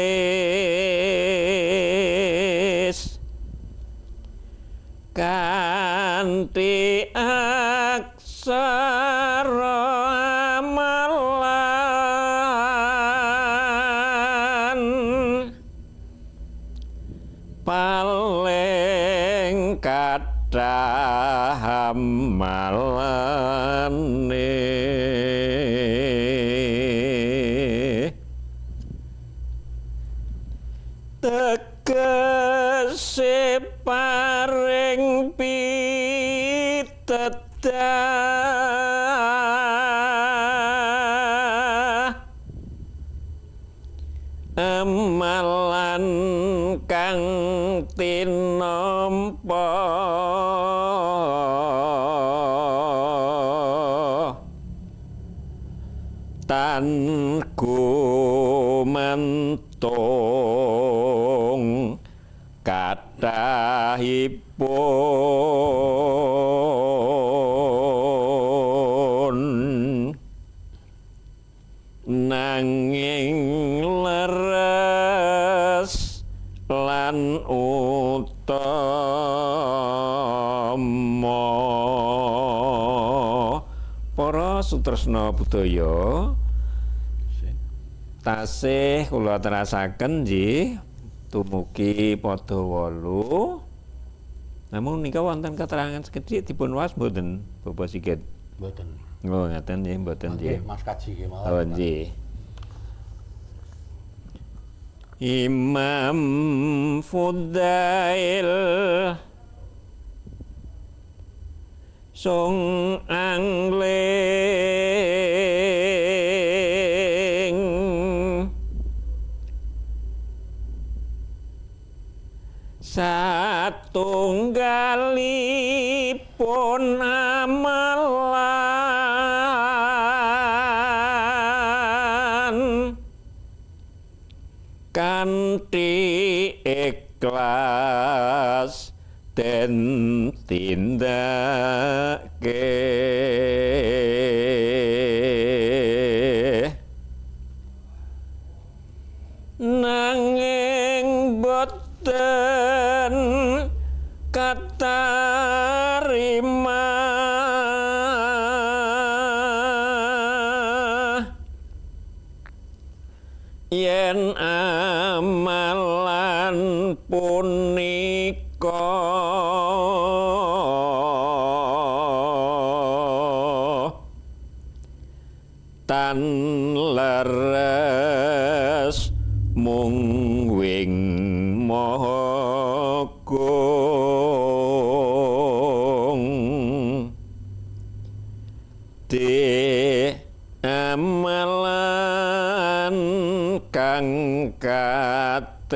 kanthi aksara amalan paling kathah amalane tegese paring pitedah amalan kang tinampa tan gumantung kathahipun nanging leres utama. Para sutresna budaya, tasih kula terasaken nggih tumugi padha 8. Namun nika wonten keterangan sekedhik dipun was mboten Bapak Sigit? Mboten. Oh, ngaten nggih, mboten nggih. Mas Kaji kemawon. Oh, nggih. Imam Fudail sung angling satunggalipun amalan kanthi ikhlas den tindake nanging boten katarima yen amalan punika tan leres mung wing maha agung de amalan kang katrima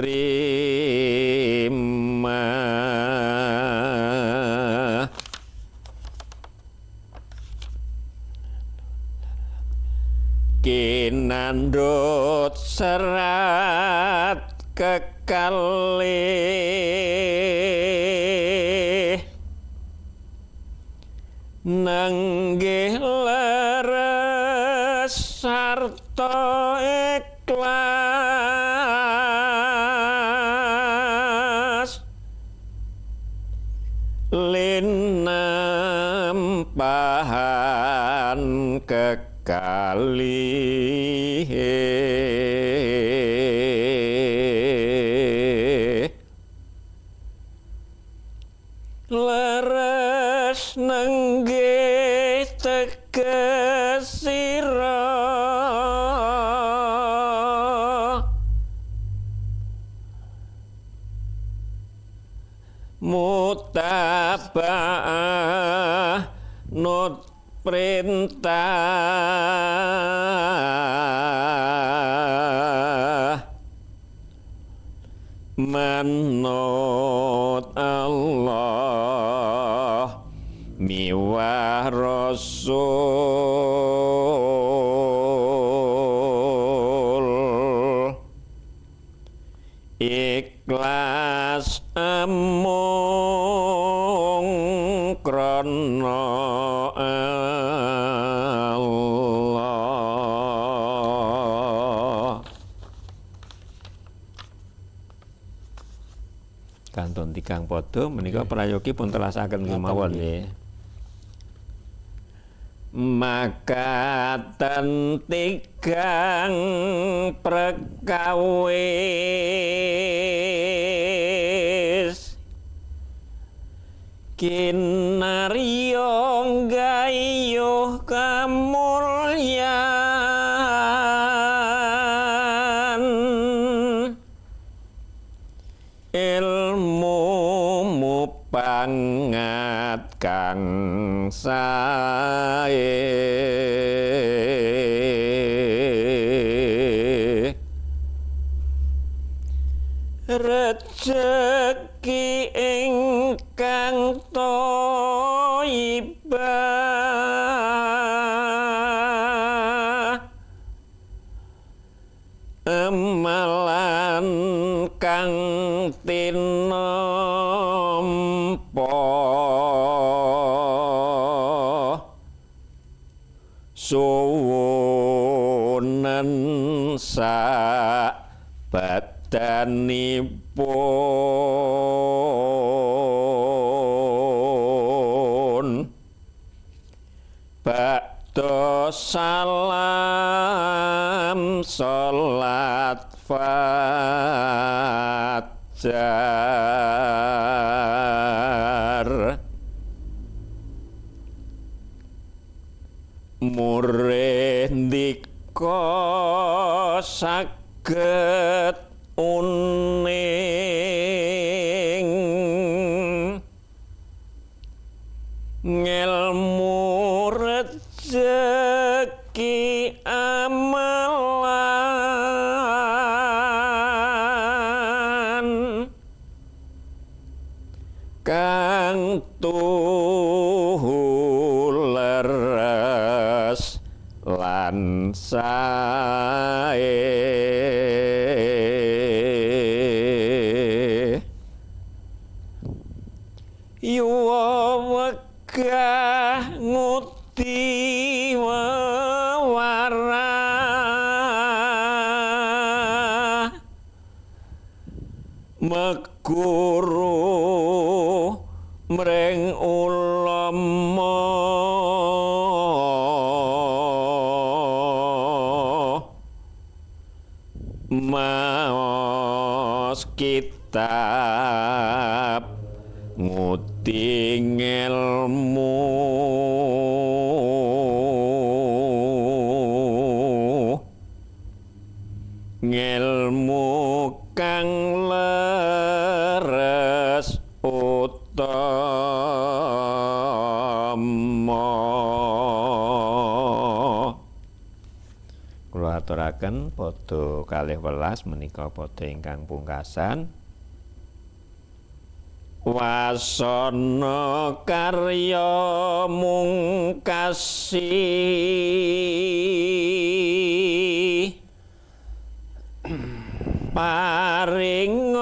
kinandhut serat kekalih nenggih leres sarta ikhlas linampahan kekalih leres nenggih tegesira mutabaah nut perintah manut Allah miwah Rasul ikhlas amung krana Allah. Kantun tigang padha menika prayogi pun telasaken kemawon nggih. Makaten tigang prekawis kinarya nggayuh kamulyan ilmu mupangat kang sae rejeki ingkang thayyibah amalan kang tinampa suwunan sak badhe Sabdanipun bakda salam salat fajar murih ndika saged uning ngelmu rejeki amalan kang tuhu leres lan sae yuwa wegah ngudi wewarah meguru mring ulama maos kitab ngudi ngelmu ngelmu kang leres utama. Kula aturaken padha kalih welas menika padha ingkang pungkasan. Wasana karya mungkasi paring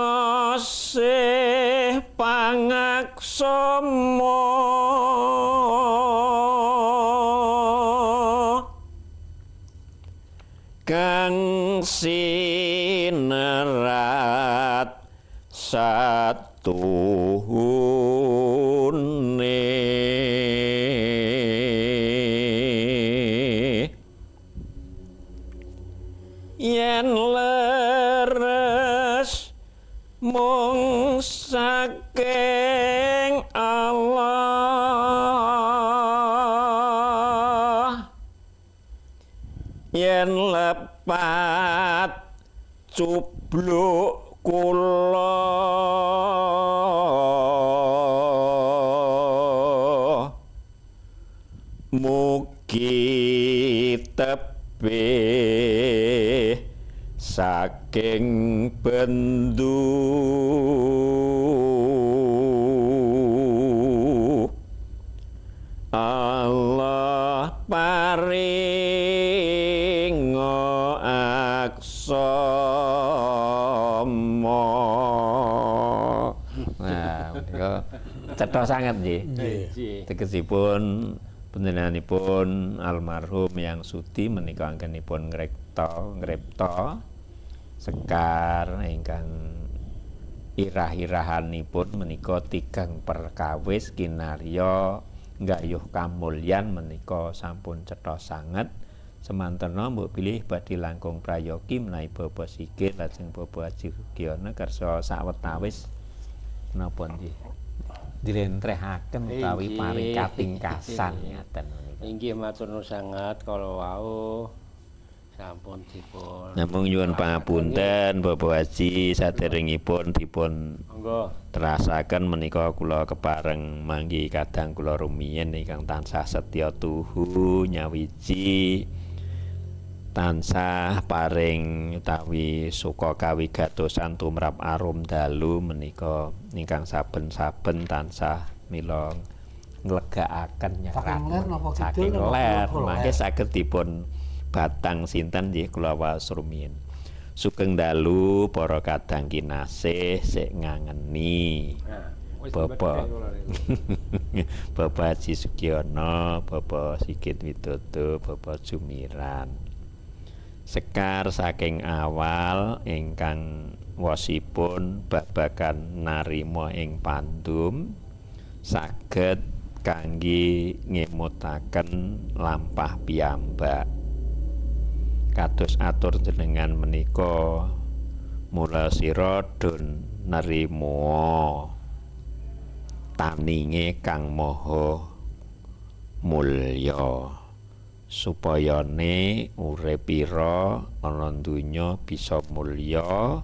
asih pangaksama kang sinerat satuhune yen leres mung saking Allah yen lepat cubluk kula mugi tebih saking bendu Allah paringa aksama. Nah, menika cetha sanget nggih. Tegesipun panjenenganipun almarhum yang Sudi menika anggenipun ngripta sekar ingkang irah-irahanipun menika tigang perkawis kinarya nggayuh kamulyan menika sampun cetha sanget. Semantena mbok bilih badhe langkung prayogi menawi Bapak Sigit lajeng Bapak Haji Sugiono kersa sawetawis napa nggih njlentrehaken utawi paring katingkasan ngaten menika. Inggih matur nuwun sanget kala wau sampun dipun. Namung nyuwun pangapunten Bapak Haji saderengipun dipun monggo terasaken menika kula kepareng manggi kadang kula rumiyin ingkang tansah setya tuhu nyawiji tansah paring utawi suka kawigatosan tumrap arum dalu menika ingkang saben-saben tansah mila nglegakaken nyerat saking ler mangke saged dipun batang sinten nggih kula waos rumiyin. Sugeng dalu para kadang kinasih sik ngangeni. Bapak Bapak Haji Sugiono, Bapak Sigit Widodo, Bapak Jumiran. Sekar saking awal ingkang wosipun babagan narima ing pandum saged kangge ngemutaken lampah piyambak. Kados atur jenengan menika mula sira dun nerima taninge Kang Maha Mulya supayane urip ira ana donya bisa mulya.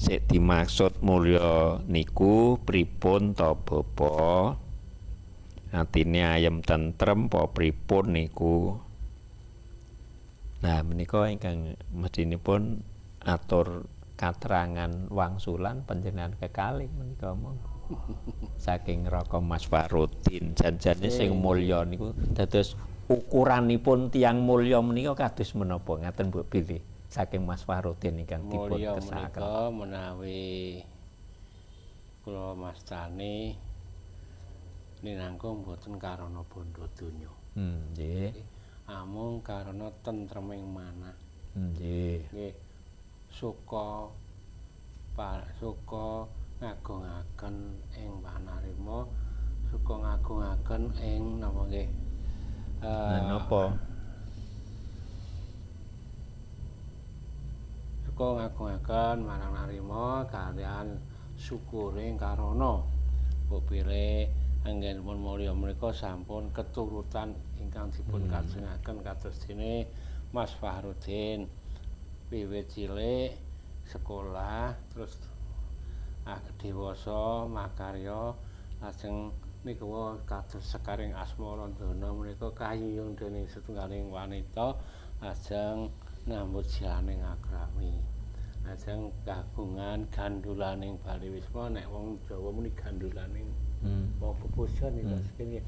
Sik dimaksud mulya niku pripun ta Bapak? Atine ayem tentrem apa pripun niku? Nah, menika ingkang mestinipun atur katerangan wangsulan panjenengan kekalih menika monggo. Saking Raka Mas Farudin janjane sing mulya niku dados ukuranipun tiyang mulya menika kados menapa ngaten mbok bilih saking Mas Farudin ingkang dipun Mulya kersakaken. menika menawi kula mastani minangka mboten karana bondo donya. Nggih. Amung karana tentreming manah. Nggih. Nggih. Suka suka ngagungaken ing panarima, suka ngagungaken ing napa nggih? Nah, napa? Suka ngagungaken marang narima kaliyan syukuring karana. Mbok bilih anggenipun mulya menika sampun keturutan ingkang dipun kajengaken kados dene Mas Fahrudin wiwit cilik sekolah terus dewasa makarya lajeng niku kados sekaring asmarandana menika kayuyung dening setunggaling wanita lajeng nyambut jalaning agrami lajeng kagungan gandulaning Bali Wisma. Nek wong Jawa muni gandulaning wong pepujan niku nggih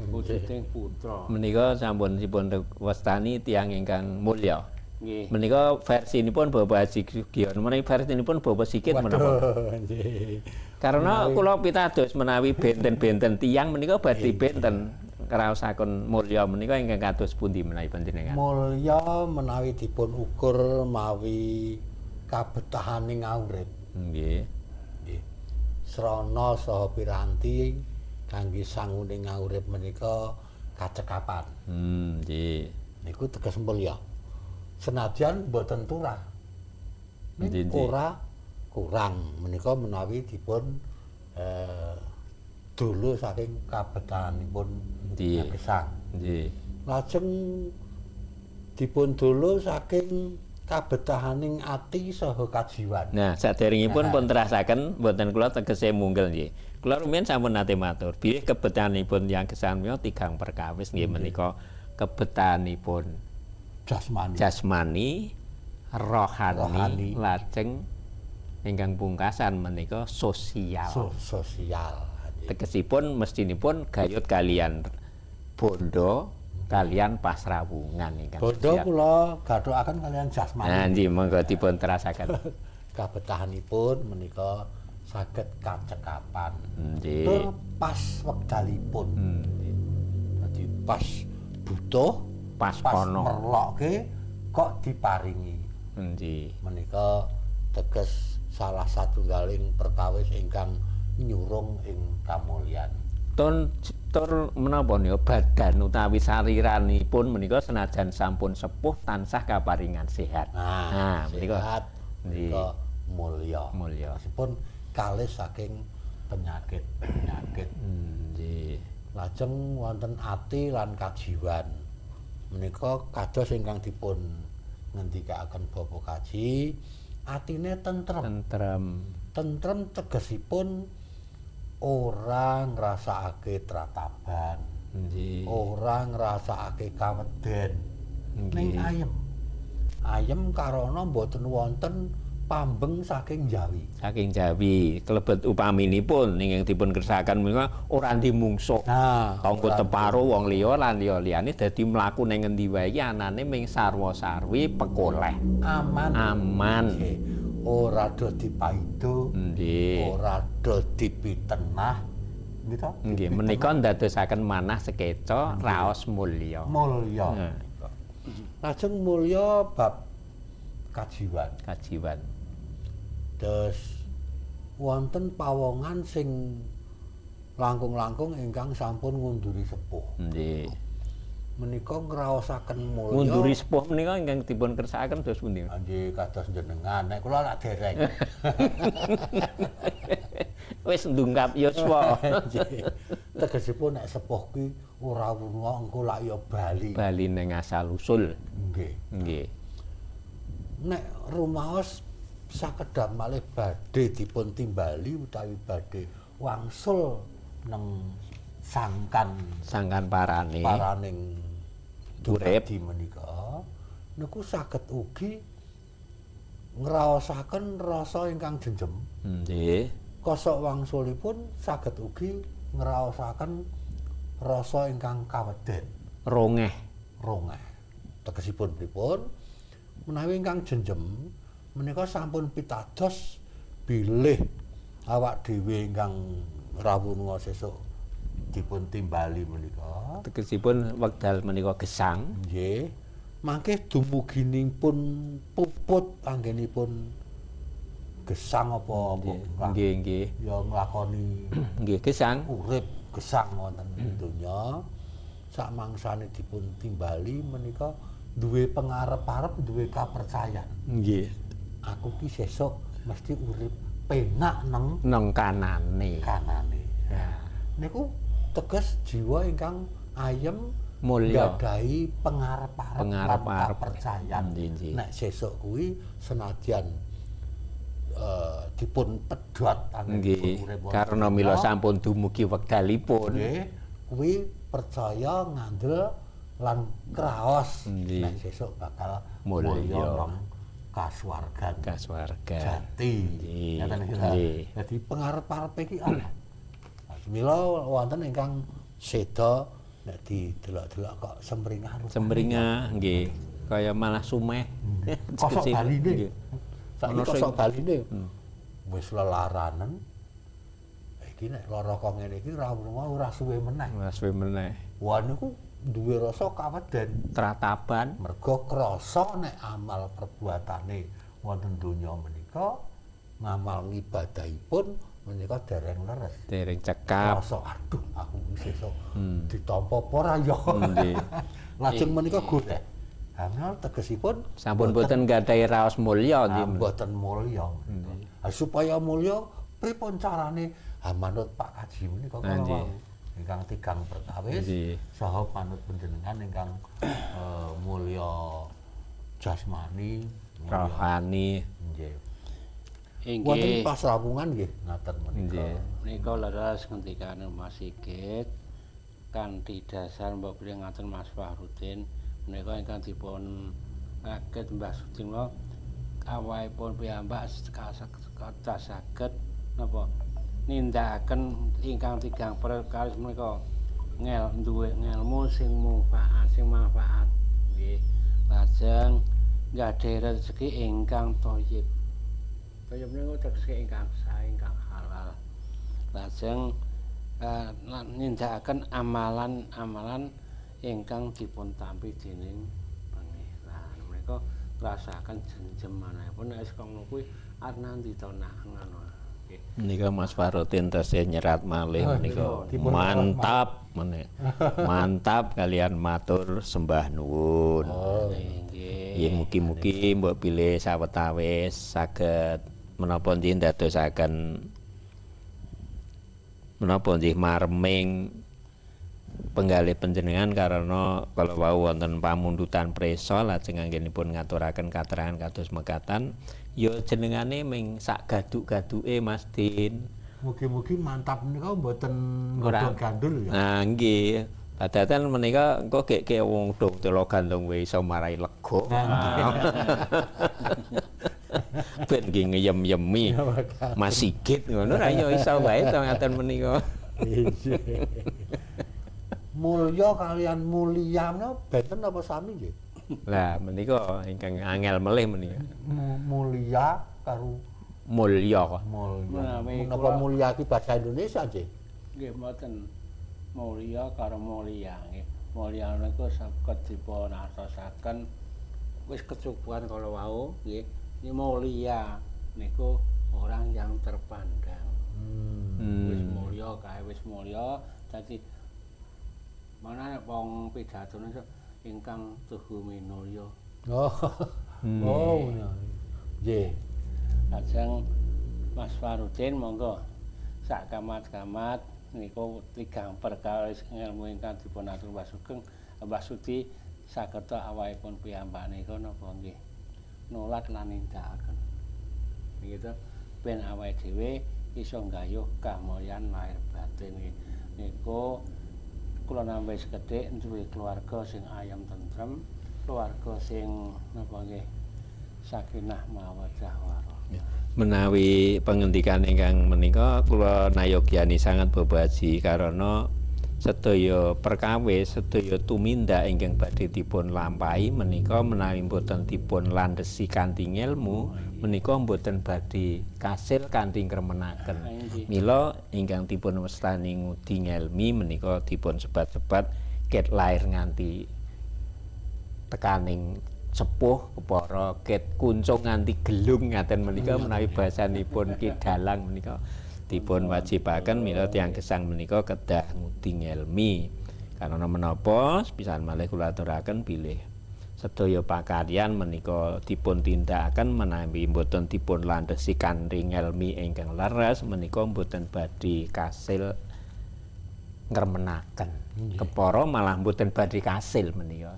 wujuding putra. Menika sampun dipun wastani tiyang ingkang mulya. Nggih. Menika versinipun Bapak Haji Sugiono, menawi versinipun Bapak Sigit menapa? Nggih. Karena kula pitados menawi benten-benten tiyang menika badhe benten ngraosaken mulya menika ingkang kados pundi menawi panjenengan? Mulya menawi dipun ukur mawi kabetahaning urip. Nggih. Nggih. Srana saha piranti kangge sanguning urip menika kacekapan. Nggih. Niku teges mulya. Senajan mboten turah. Nggih. Ora kurang menika menawi dipun dulu saking kabetahanipun gesang. Nggih. Lajeng dipun dulu saking kabetahaning ati saha kajiwan. Nah, saderengipun pun terasaken mboten kula tegese munggel nggih. Kula rumiyin sampun nate matur, bilih kebetahanipun tiyang gesang menika tigang perkawis nggih menika kebetahanipun jasmani, rohani, lajeng ingkang pungkasan menika sosial. Sosial. Tegesipun mestinipun gayut kalian bondo kalian pasrawungan ingkang bondo kula gathukaken kalian jasmani. Nah, nggih monggo dipun terasaken. Kabetahanipun menika saged kacekapan. Nggih. Tur pas wekdalipun. Dadi pas butuh, pas kono merlokke kok diparingi. Nggih. Menika teges salah satunggaling perkawis ingkang nyurung ing kamulyan. Tur menapa nika badan utawi sariranipun menika senajan sampun sepuh tansah kaparingan sehat. Nah, menika sehat menika mulya. Mulya. Meskipun kalih saking penyakit-penyakit. Nggih. Lajeng wonten ati lan kajiwan. Menika kados ingkang dipun ngendikaaken Bapak Kaji, atine tentrem. Tentrem. Tentrem tegesipun ora ngrasakake trataban. Nggih. Ora ngrasakake kaweden. Ning ayem. Ayem karana mboten wonten pambeng saking Jawi. Saking Jawi, klebet upaminipun ingkang dipun kersakaken menika ora ndimungsuh. Nah, tangga teparo wong liya lan liya-liyane dadi mlaku ning ngendi wae iki anane ming sarwa-sarwi pekoleh. Aman. Aman. Nggih. Ora do dipaido. Nggih. Ora do dipitenah. Nggih to? Nggih, menika ndadosaken manah sekeca raos mulya. Mulya. Lajeng mulya bab kajiwan. Kajiwan. Terus wonten pawongan sing langkung-langkung ingkang sampun ngunduri sepuh. Nggih. Menika ngraosaken mulya. Ngunduri sepuh menika ingkang dipun kersakaken dos pundi? Nggih kados jenengan, nek kula lak dereng. Wis ndungkap yuswa. Tegesipun nek sepuh kuwi ora wunga engko lak ya bali. Bali ning asal usul. Nggih. Nggih. Nek rumaos sakedhap malih badhe dipun timbali utawi badhe wangsul neng sangkan Sangkan parane paraning urip menika niku saged ugi ngraosaken rasa ingkang jenjem. Nggih. Kosok wangsulipun saged ugi ngraosaken rasa ingkang kaweden. Rongeh. Rongeh. Tegesipun pripun? Menawi ingkang jenjem menika sampun pitados bilih awak dhewe ingkang rawuh sesuk dipun timbali menika. Tegesipun wekdal menika gesang. Nggih. Mangke dumuginipun puput anggenipun gesang apa-apa. Nggih, nggih. Ya nglakoni nggih gesang. Urip gesang wonten donya. Sakmangsane dipun timbali menika duwe pengarep-arep, duwe kapercayan. Nggih. Aku ki sesuk mesti urip penak neng neng kanane. Kanane. Nah, niku teges jiwa ingkang ayem mulya, nggadahi pengarep-arep pengarep-arep percayan. Nek sesuk kuwi senadyan dipun pedhot nggih karena mila sampun dumugi wekdalipun. Nggih, kuwi percaya ngandel lan kraos nek sesuk bakal mulya nang kasuwargan. Kasuwargan. Jati. Nggih. Dadi pengarep-arepe iki ana. Mila wonten ingkang seda nek didelok-delok kok semringah rupane. Semringah nggih, kaya malah sumeh. Kosok baline. Saiki kosok baline. Wis lelaranen. Iki nek lara kok ngene iki ora ora suwe meneh. Ora suwe meneh. Wah niku duwe rasa kaweden, trataban. Mergo krasa nek amal perbuatane wonten donya menika ngamal ngibadahipun menika dereng leres. Dereng cekap. Rasa aduh aku sesuk ditampa apa ora ya. Lajeng menika goreh. Hamil tegesipun sampun boten gadhahi raos mulya nggih. Mboten mulya. Supaya mulya pripun carane? Ha manut Pak Kaji menika kala wau. Ingkang tigang perkawis saha manut panjenengan ingkang mulya jasmani, rohani. Nggih. Wonten pasrawungan nggih ngaten menika. Menika leres ngendikane Mas Sigit kanthi dasar mbok bilih ngaten Mas Fahrudin menika ingkang dipun rakit Mbah Sudino awakipun piyambak kados saged napa nindakaken ingkang tigang perkawis menika ngel duwe ngelmu sing manfaat sing manfaat nggih lajeng gadhahi rezeki ingkang thayyib. Thayyib niku tegese ingkang sae ingkang halal. Lajeng nindakaken amalan-amalan ingkang dipun tampi dening Pangeran. Menika ngrasakaken jenjem manahipun nek wis ngono kuwi arep nandi to nak ngono. Menika Mas Fahrudin tesih nyerat malih menika. Mantap meneh. Mantap kalian matur sembah nuwun. Nggih mugi-mugi mbok bilih sawetawis saged menapa nggih ndadosaken menapa nggih marming penggalih panjenengan karena kalau wau wonten pamundutan presa lajeng anggenipun ngaturaken katerangan kados mekaten ya jenengane ming sak gaduk-gaduke Mas Din. Mugi-mugi mantap menika mboten nggodhong gandul ya. Nah nggih. Padatan menika engko gek wong dong telo gandung wae iso marai lega. Ben nggih ngeyem-yemi. Mas Sigit ngono ra ya iso wae to ngaten menika. Mulya kalian mulia menika benten apa sami nggih? Lah menika ingkang angel melih menika. Mulia karo mulya. Mulya. Menapa mulya iki bahasa Indonesia nggih? Nggih mboten. Mulya karo mulia nggih. Mulya niku saged dipun artosaken wis kecukupan kala wau nggih. Ini mulia niku orang yang terpandang. Wis mulya kae wis mulya dadi mana wong pidatone ingkang tuhu minulya. Oh. Oh, nggih. Lajeng Mas Farudin monggo sak kamat-kamat niku tigang perkawis ngelmu ingkang dipun atur Mbah Sugeng Mbah Sudi sageta awakipun piyambak nika napa nggih nulak lan nindakaken. Gitu ben awake dhewe iso nggayuh kamulyan lahir batin niku kula nampi sekedhik duwe keluarga sing ayem tentrem, keluarga sing napa nggih sakinah mawaddah warahmah. Menawi pengendikan ingkang menika kula nayogyani sangat Bapak Haji karena sedaya perkawis, sedaya tumindak ingkang badhe dipun lampahi menika menawi mboten dipun landhesi kanthi ngelmu menika mboten badhe kasil kanthi ngremenaken. Mila ingkang dipun wastani ngudi ngelmi menika dipun sebat-sebat ket lair nganti tekaning sepuh kepara ket kuncung nganti gelung ngaten menika menawi bahasanipun Ki Dalang menika dipun wajibaken mila tiyang gesang menika kedah ngudi ngelmi. Karena menapa sepisan malih kula aturaken bilih sedaya pakaryan menika dipun tindakaken menawi mboten dipun landhesi kanthi ngelmi ingkang leres menika mboten badhe kasil ngremenaken. Kepara malah mboten badhe kasil menika.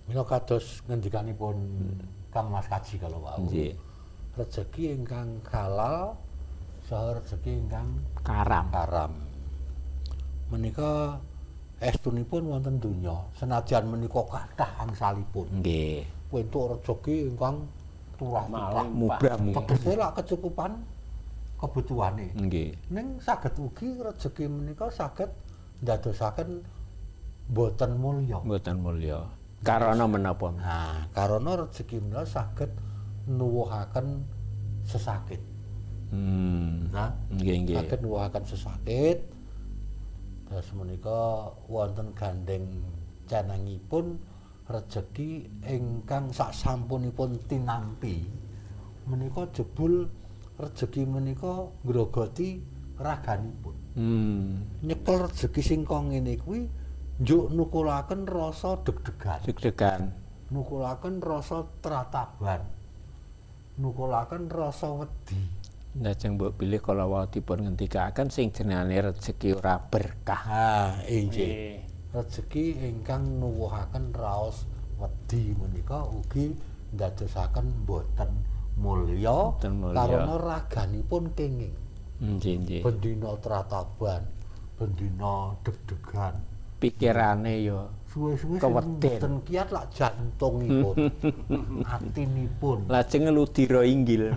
Mila kados ngendikanipun Kang Mas Kaji kalau wau. Nggih. Rejeki ingkang halal saha rejeki ingkang karam. Karam. Menika estunipun wonten donya, senajan menika kathah angsalipun. Nggih. Entuk rejeki ingkang turah-turah mubrah. Tegese lak kecukupan kebutuhane. Nggih. Ning saged ugi rejeki menika saged ndadosaken boten mulya. Boten mulya. Karana menapa? Nah, karana rejeki menika saged nuwuhaken sesakit. Nah, nggih nggih. Saged nuwuhaken sesakit. Terus menika wonten gandeng cenengipun rejeki ingkang sasampunipun tinampi menika jebul rejeki menika ngrogoti raganipun. Nyekel rejeki sing kang ngene kuwi njuk nukulaken rasa deg-degan. Deg-degan. Nukulaken rasa trataban. Nukulaken rasa wedi. Lajeng mbok bilih kala wau dipun ngendikaken sing jenenge rejeki ora berkah. Ha, inggih. Rejeki ingkang nuwuhaken raos wedi menika ugi ndadosaken boten mulya karena raganipun kenging. Nggih, nggih. Bendina trataban, bendina deg-degan. Pikirane ya suwe-suwe keweden kiat lak jantungipun, atinipun. Lajeng ngeludira inggil.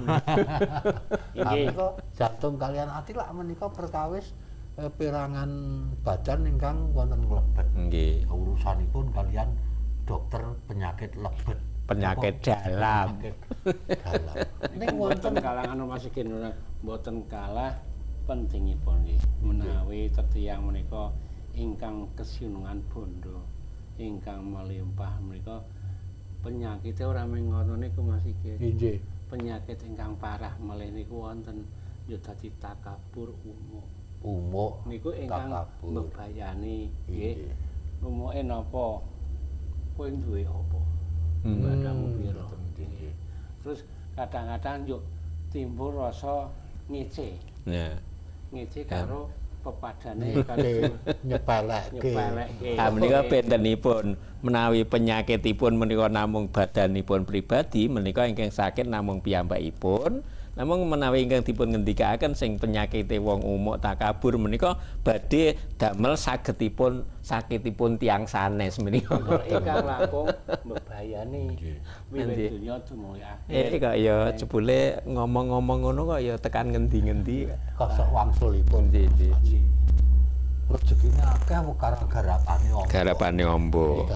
Nggih. Jantung kalian ati lak menika perkawis perangan badan ingkang wonten mlebet. Nggih. Urusanipun kalian dokter penyakit lebet. Penyakit dalam. Dalam. Ning wonten kalangan masikin mboten kalah pentingipun nggih menawi tetiyang menika ingkang kesinungan bondo ingkang melimpah menika penyakite ora mung ngoten niku Mas Sigit. Nggih. Penyakit ingkang parah melih niku wonten ya dadi takabur umuk. Umuk niku ingkang mbebayani nggih. Umuke napa? Kowe duwe apa? Bandhamu pira? Terus kadang-kadang yo timbul rasa ngece. Nah. Ngece karo pepadane nyepelekke. Ah menika bentenipun menawi penyakitipun menika namung badanipun pribadi menika ingkang sakit namung piyambakipun. Namung menawi ingkang dipun ngendikaken sing penyakite wong umuk takabur menika badhe damel sagetipun sakitipun tiyang sanes menika. Ingkang langkung mbebayani wiwit dunya dumugi akhir. Kok ya jebule ngomong-ngomong ngono kok ya tekan ngendi-ngendi kosok wangsulipun. Nggih. Rezekine akeh karang garapane ombo. Garapane ombo.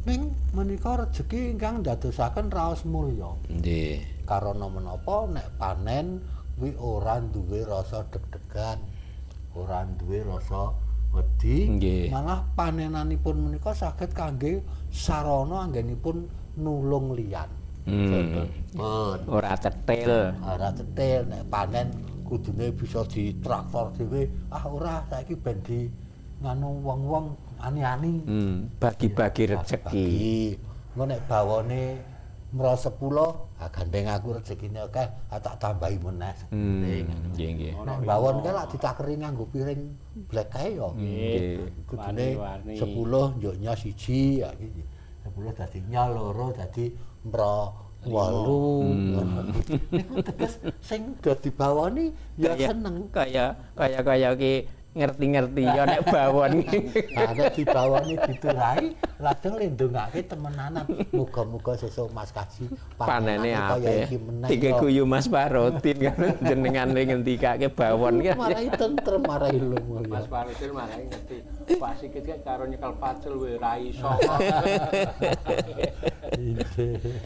Ning menika rejeki ingkang ndadosaken raos mulya. Nggih. Karana menapa nek panen kuwi ora duwe rasa deg-degan, ora duwe rasa wedi, malah panenanipun menika saged kangge sarana anggenipun nulung liyan. Ora cetil. Ora cetil nek panen kudune bisa ditraktor dhewe. Ah ora saiki ben di nganu wong-wong ani-ani. Bagi-bagi rejeki. Engko nek bawone mra 10, ah gandeng aku rezekine akeh, ah tak tambahi meneh. Nggih, nggih. Nek bawon kae lak ditakeri nganggo piring black kae ya. Nggih. Kudune 10 njuknya 1, ya iki 10 dadi nya 2 dadi mra 8. Niku teges sing do dibawoni ya seneng. Kaya kaya ki ngerti-ngerti ya nek bawon. Nah, nek dibawoni diturahi lajeng lindungake temenanan. Muga-muga sesuk Mas Kaji panene apik. Tiga guyu Mas Parodin kan jenengan ngendikake bawon ki. Marai tentrem marai lumu. Mas Parodin marai ngerti. Pak Sigit karo nyekel pacul wae ra iso.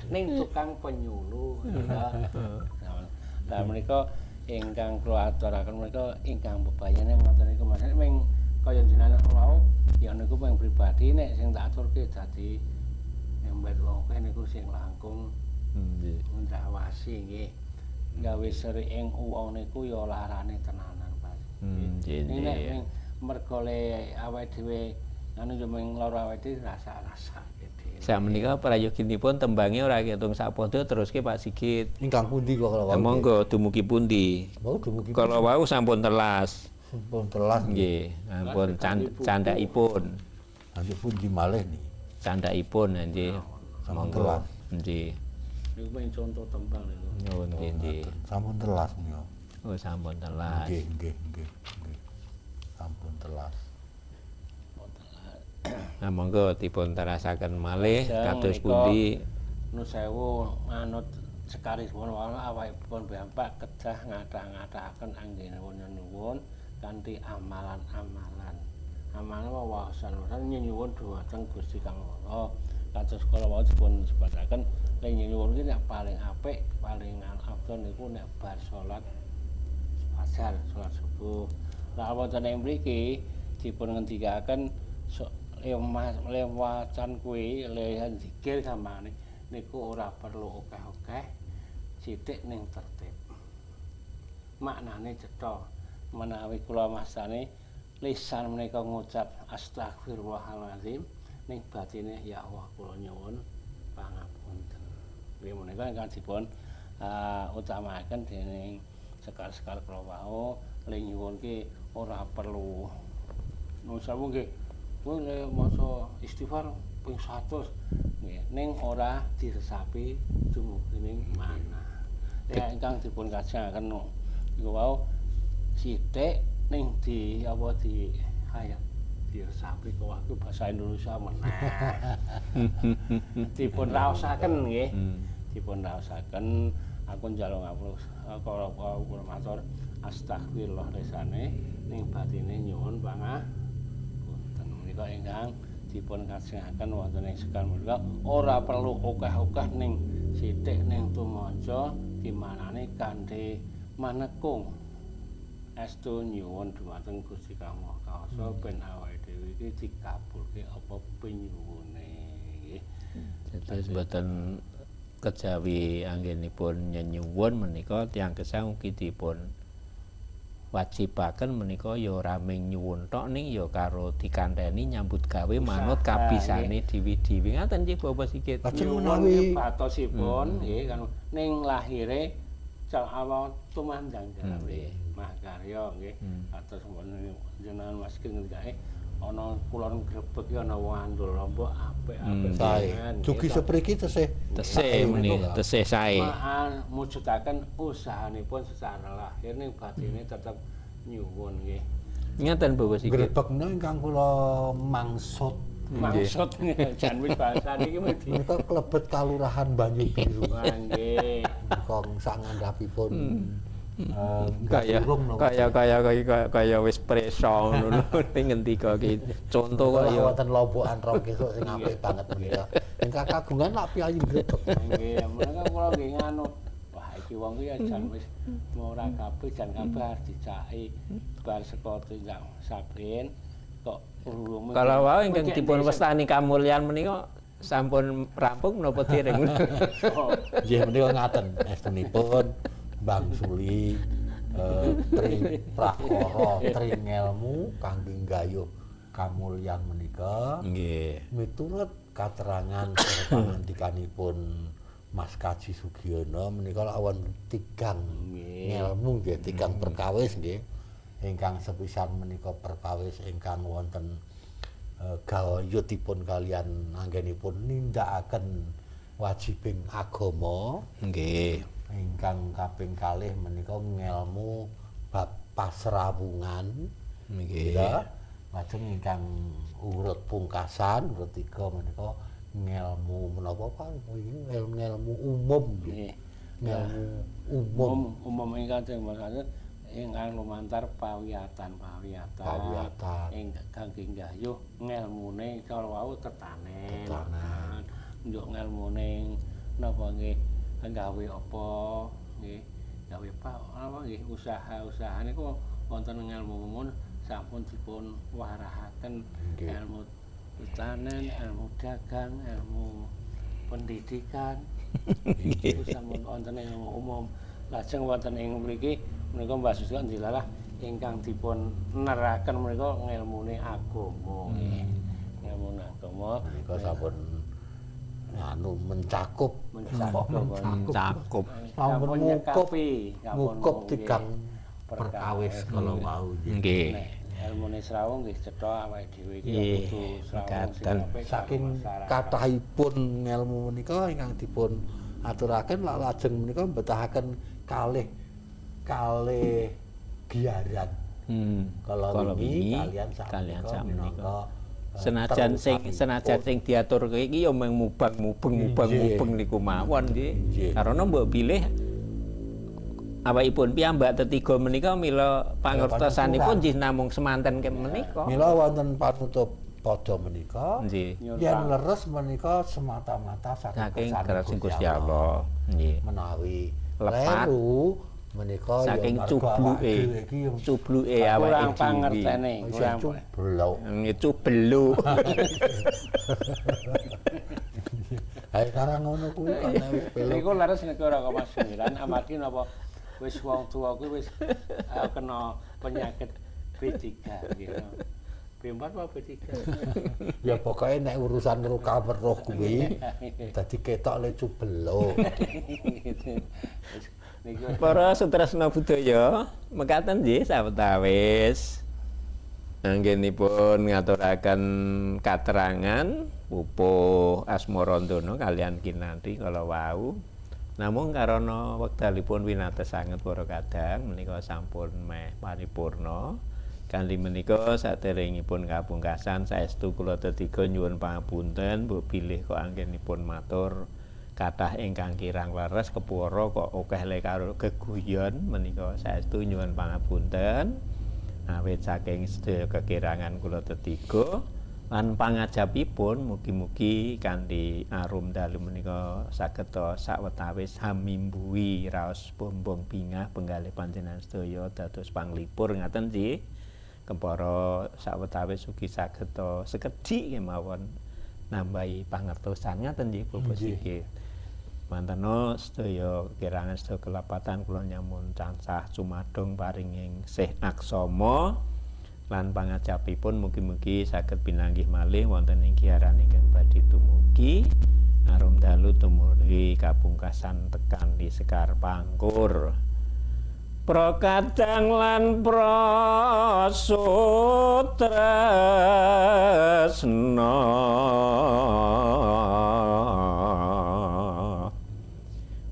Ning tukang penyuluh. Lah menika ingkang kula aturaken menika ingkang bebayane ngoten niku Mas. Ming kaya jenengan wau ya niku ming pribadi nek sing tak aturke dadi embet wong akeh niku sing langkung nggih ndawasi nggih. Gawe seri ing wong niku ya larane tenanan Pak. Nggih. Nek ming mergo le awake dhewe anu yo ming lara awake dhewe rasa-rasa. Sakmenika prayoginipun tembange ora ketung sapadha teruske Pak Sigit. Ingkang pundi kok kala wau? Monggo dumugi pundi? Mau dumugi. Kala wau sampun telas. Sampun telas nggih, sampun candhakipun. Lanjut pundi malih niki? Candhakipun nggih. Sampun telas. Nggih. Niku men conto tembang niku. Oh nggih nggih. Sampun telas menika. Oh sampun telas. Nggih nggih nggih nggih. Sampun telas. Nah monggo dipun terasaken malih kados pundi nu sewu manut sekarisipun awakipun piyambak kedah ngathah-ngathahaken anggenipun nyuwun kanthi amalan-amalan. Amalan wawasan-wawasan nyuwun dhumateng Gusti Kang Allah. Kados kala wau dipun sebataken nek nyuwun ki nek paling apik, paling afdhal niku nek bar salat fajar, salat subuh. Lah wonten ing mriki dipun ngendikaken lewacan kuwi lehan zikir samane niku ora perlu akeh-akeh sithik ning tertib. Maknane cetha menawi kula mastane lisan menika ngucap astagfirullahalazim ning batine ya Allah kula nyuwun pangapunten. Nggih menika ingkang dipun utamakaken dening sekar-sekar kula wau le nyuwun ki ora perlu nuwun sewu nggih. Kuwi le maca istighfar ping 100 nggih ning ora diresapi dumugi ning mana. Ya ingkang dipun kajengaken niku wau sithik ning di apa di hayat diresapi kok aku bahasa Indonesia meneh. Dipun raosaken nggih. Dipun raosaken aku njaluk ngapura kala kula matur astagfirullah lisane ning batine nyuwun pangapunten. Menika ingkang dipun kajengaken wonten ing sekar menika ora perlu akeh-akeh ning sithik ning tumaca dimanane kanthi manekung estu nyuwun dhumateng Gusti Kang Maha Kawasa ben awake dhewe iki dikabulke apa pinyuwune nggih. Dados mboten kejawi anggenipun nyenyuwun menika tiyang gesang ugi dipun wajibaken menika ya ora mung nyuwun tok ning ya karo dikanteni nyambut gawe manut kabisane dewi-dewi ngaten nggih Bapak Sigit. Lajeng menawi batosipun nggih kan ning lahire awal tumandang gawe makarya nggih atus jenengan Mas Sigit ngendikake ana kulon grebek iki ana wong andul lombok apik-apik sae. Dugi sepriki tesih tesih menika tesih sae. Mujudaken usahanipun secara lahir ning batine tetep nyuwun nggih. Ngaten Bapak Sigit. Grebekna ingkang kula mangsud. Mangsud jan wis bahasa niki mesti. Menika klebet Kalurahan Banyu Biru. Nggih. Menika sak ngandhapipun kaya kaya kaya kaya wis preso ngono ning ngendika iki conto kaya wonten lombokan rong kesuk sing apik banget menika. Ingkang kagungan lak piyayi grebek. Nggih, menika kula nggih nganu. Wah iki wong ki jan wis ora kabeh jan kabeh arep dicaki bar saka tindak saben kok urung. Kala wau ingkang dipun wastani kamulyan menika Sampun rampung menapa dereng? Nggih menika ngaten estunipun Bang Suli tri prakara tri ngelmu kangge nggayuh kamulyan menika. Nggih. Miturut katerangan pangandikanipun Mas Kaji Sugiono menika lawan tigang ngelmu nggih, tigang perkawis nggih. Ingkang sepisan menika perkawis ingkang wonten gayutipun kalian anggenipun nindakaken wajibing agama. Nggih. Ingkang kaping kalih menika ngelmu bab pasrawungan. Nggih. Lajeng ingkang urut pungkasan urut tiga menika ngelmu menapa Pak? Ngelmu umum nggih. Ngelmu umum. Umum ingkang ingkang lumantar pawiyatan. Ingkang nggayuh ngelmune cara wau tetanen. Njuk ngelmune napa nggih gawe apa nggih, gawe apa nggih usaha-usaha niku wonten ngelmu umum sampun dipun warahaken ilmu tetanen, ilmu dagang, ilmu pendidikan. Niku sampun wonten ilmu umum. Lajeng wonten ing mriki menika Mbah Susilo ndilalah ingkang dipun neraken menika ngelmune agama. Ngelmune agama menika sampun anu mencakup sampun ngukup tigang perkawis kala wau nggih. Elmune srawung nggih cetha awake dhewe iki kudu srawung sing saking kathahipun ngelmu menika ingkang dipun aturaken lajeng menika mbetahaken kalih kalih giaran. Kala wingi kalian sakmenika senajan sing diaturke iki ya mung mubang-mubeng niku mawon nggih. Karena mbok bilih awakipun piyambak tetiga menika mila pangertosanipun nggih namung semanten menika. Mila wonten panutup padha menika yen leres menika semata-mata saking Gusti Allah. Nggih. Menawi leru menika saking cubluke awake kurang pangertene, kurang cubluk. Nggih cubluk. Ayo karang ngono kuwi kan wis pelok. Niku leres niku ora kok Mas Miran amargi napa wis wong tuwa kuwi wis kena penyakit B3 gitu. B4 apa B3? Ya pokoke nek urusan weruh kuwi dadi ketok le cubeluk. Para sutresna budaya mekaten nggih sawetawis anggenipun ngaturaken katerangan pupuh Asmarandana kalian kinanti kala wau. Namung karana wekdalipun winates sanget para kadang menika sampun meh paripurna. Kanthi menika saderengipun kapungkasan saestu kula tetiga nyuwun pangapunten mbok bilih kok anggenipun matur kathah ingkang kirang leres kepara kok akeh le karo geguyon menika saestu nyuwun pangapunten awit saking sedaya kekirangan kula tetiga lan pangajapipun mugi-mugi kanthi arum dalu menika saged sawetawis hamimbuhi raos bombong bingah penggalih panjenengan sedaya dados panglipur ngaten nggih. Kepara sawetawis ugi saged sekedhik kemawon nambahi pangertosan ngaten nggih Bapak Sigit. Mantena sedaya kirangan sedaya kelepatan kula nyamun tansah cumadong paringing sih aksama lan pangajapipun mugi-mugi saged pinanggih malih wonten ing giaran ingkang badhe tumugi arum dalu tumurwi kapungkasan tekan di Sekar Pangkur. Prokadang lan prasutresna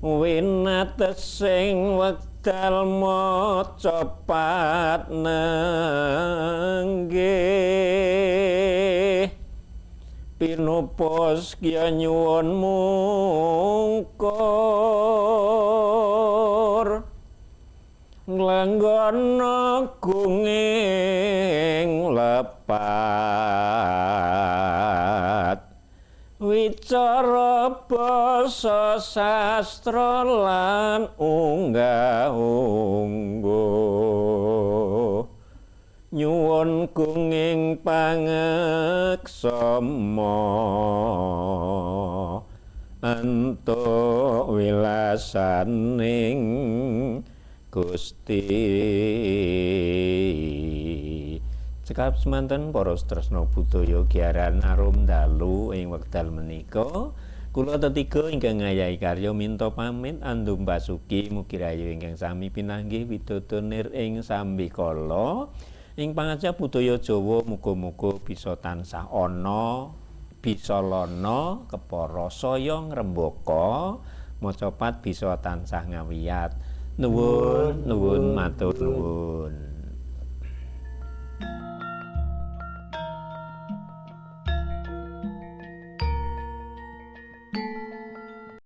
winates sing wekdal maca pat nenggih pinupos kya nyuwun mungkur nglenggana gunging lepat wicara basa sastra lan unggah-ungguh nyuwun Agunging pangaksama entuk wilasaning Gusti. Cekap semanten para tresna budaya giaran arum dalu ing wekdal menika, kula tetiga ingkang ngayahi karya minta pamit andum basuki, mugi rahayu ingkang sami pinanggih widodo nir ing sambikala. Ing pangajap budaya Jawa muga-muga bisa tansah ana, bisa lana kepara saya ngrembaka, macapat bisa tansah ngawiyat. Nuwun, nuwun, matur nuwun.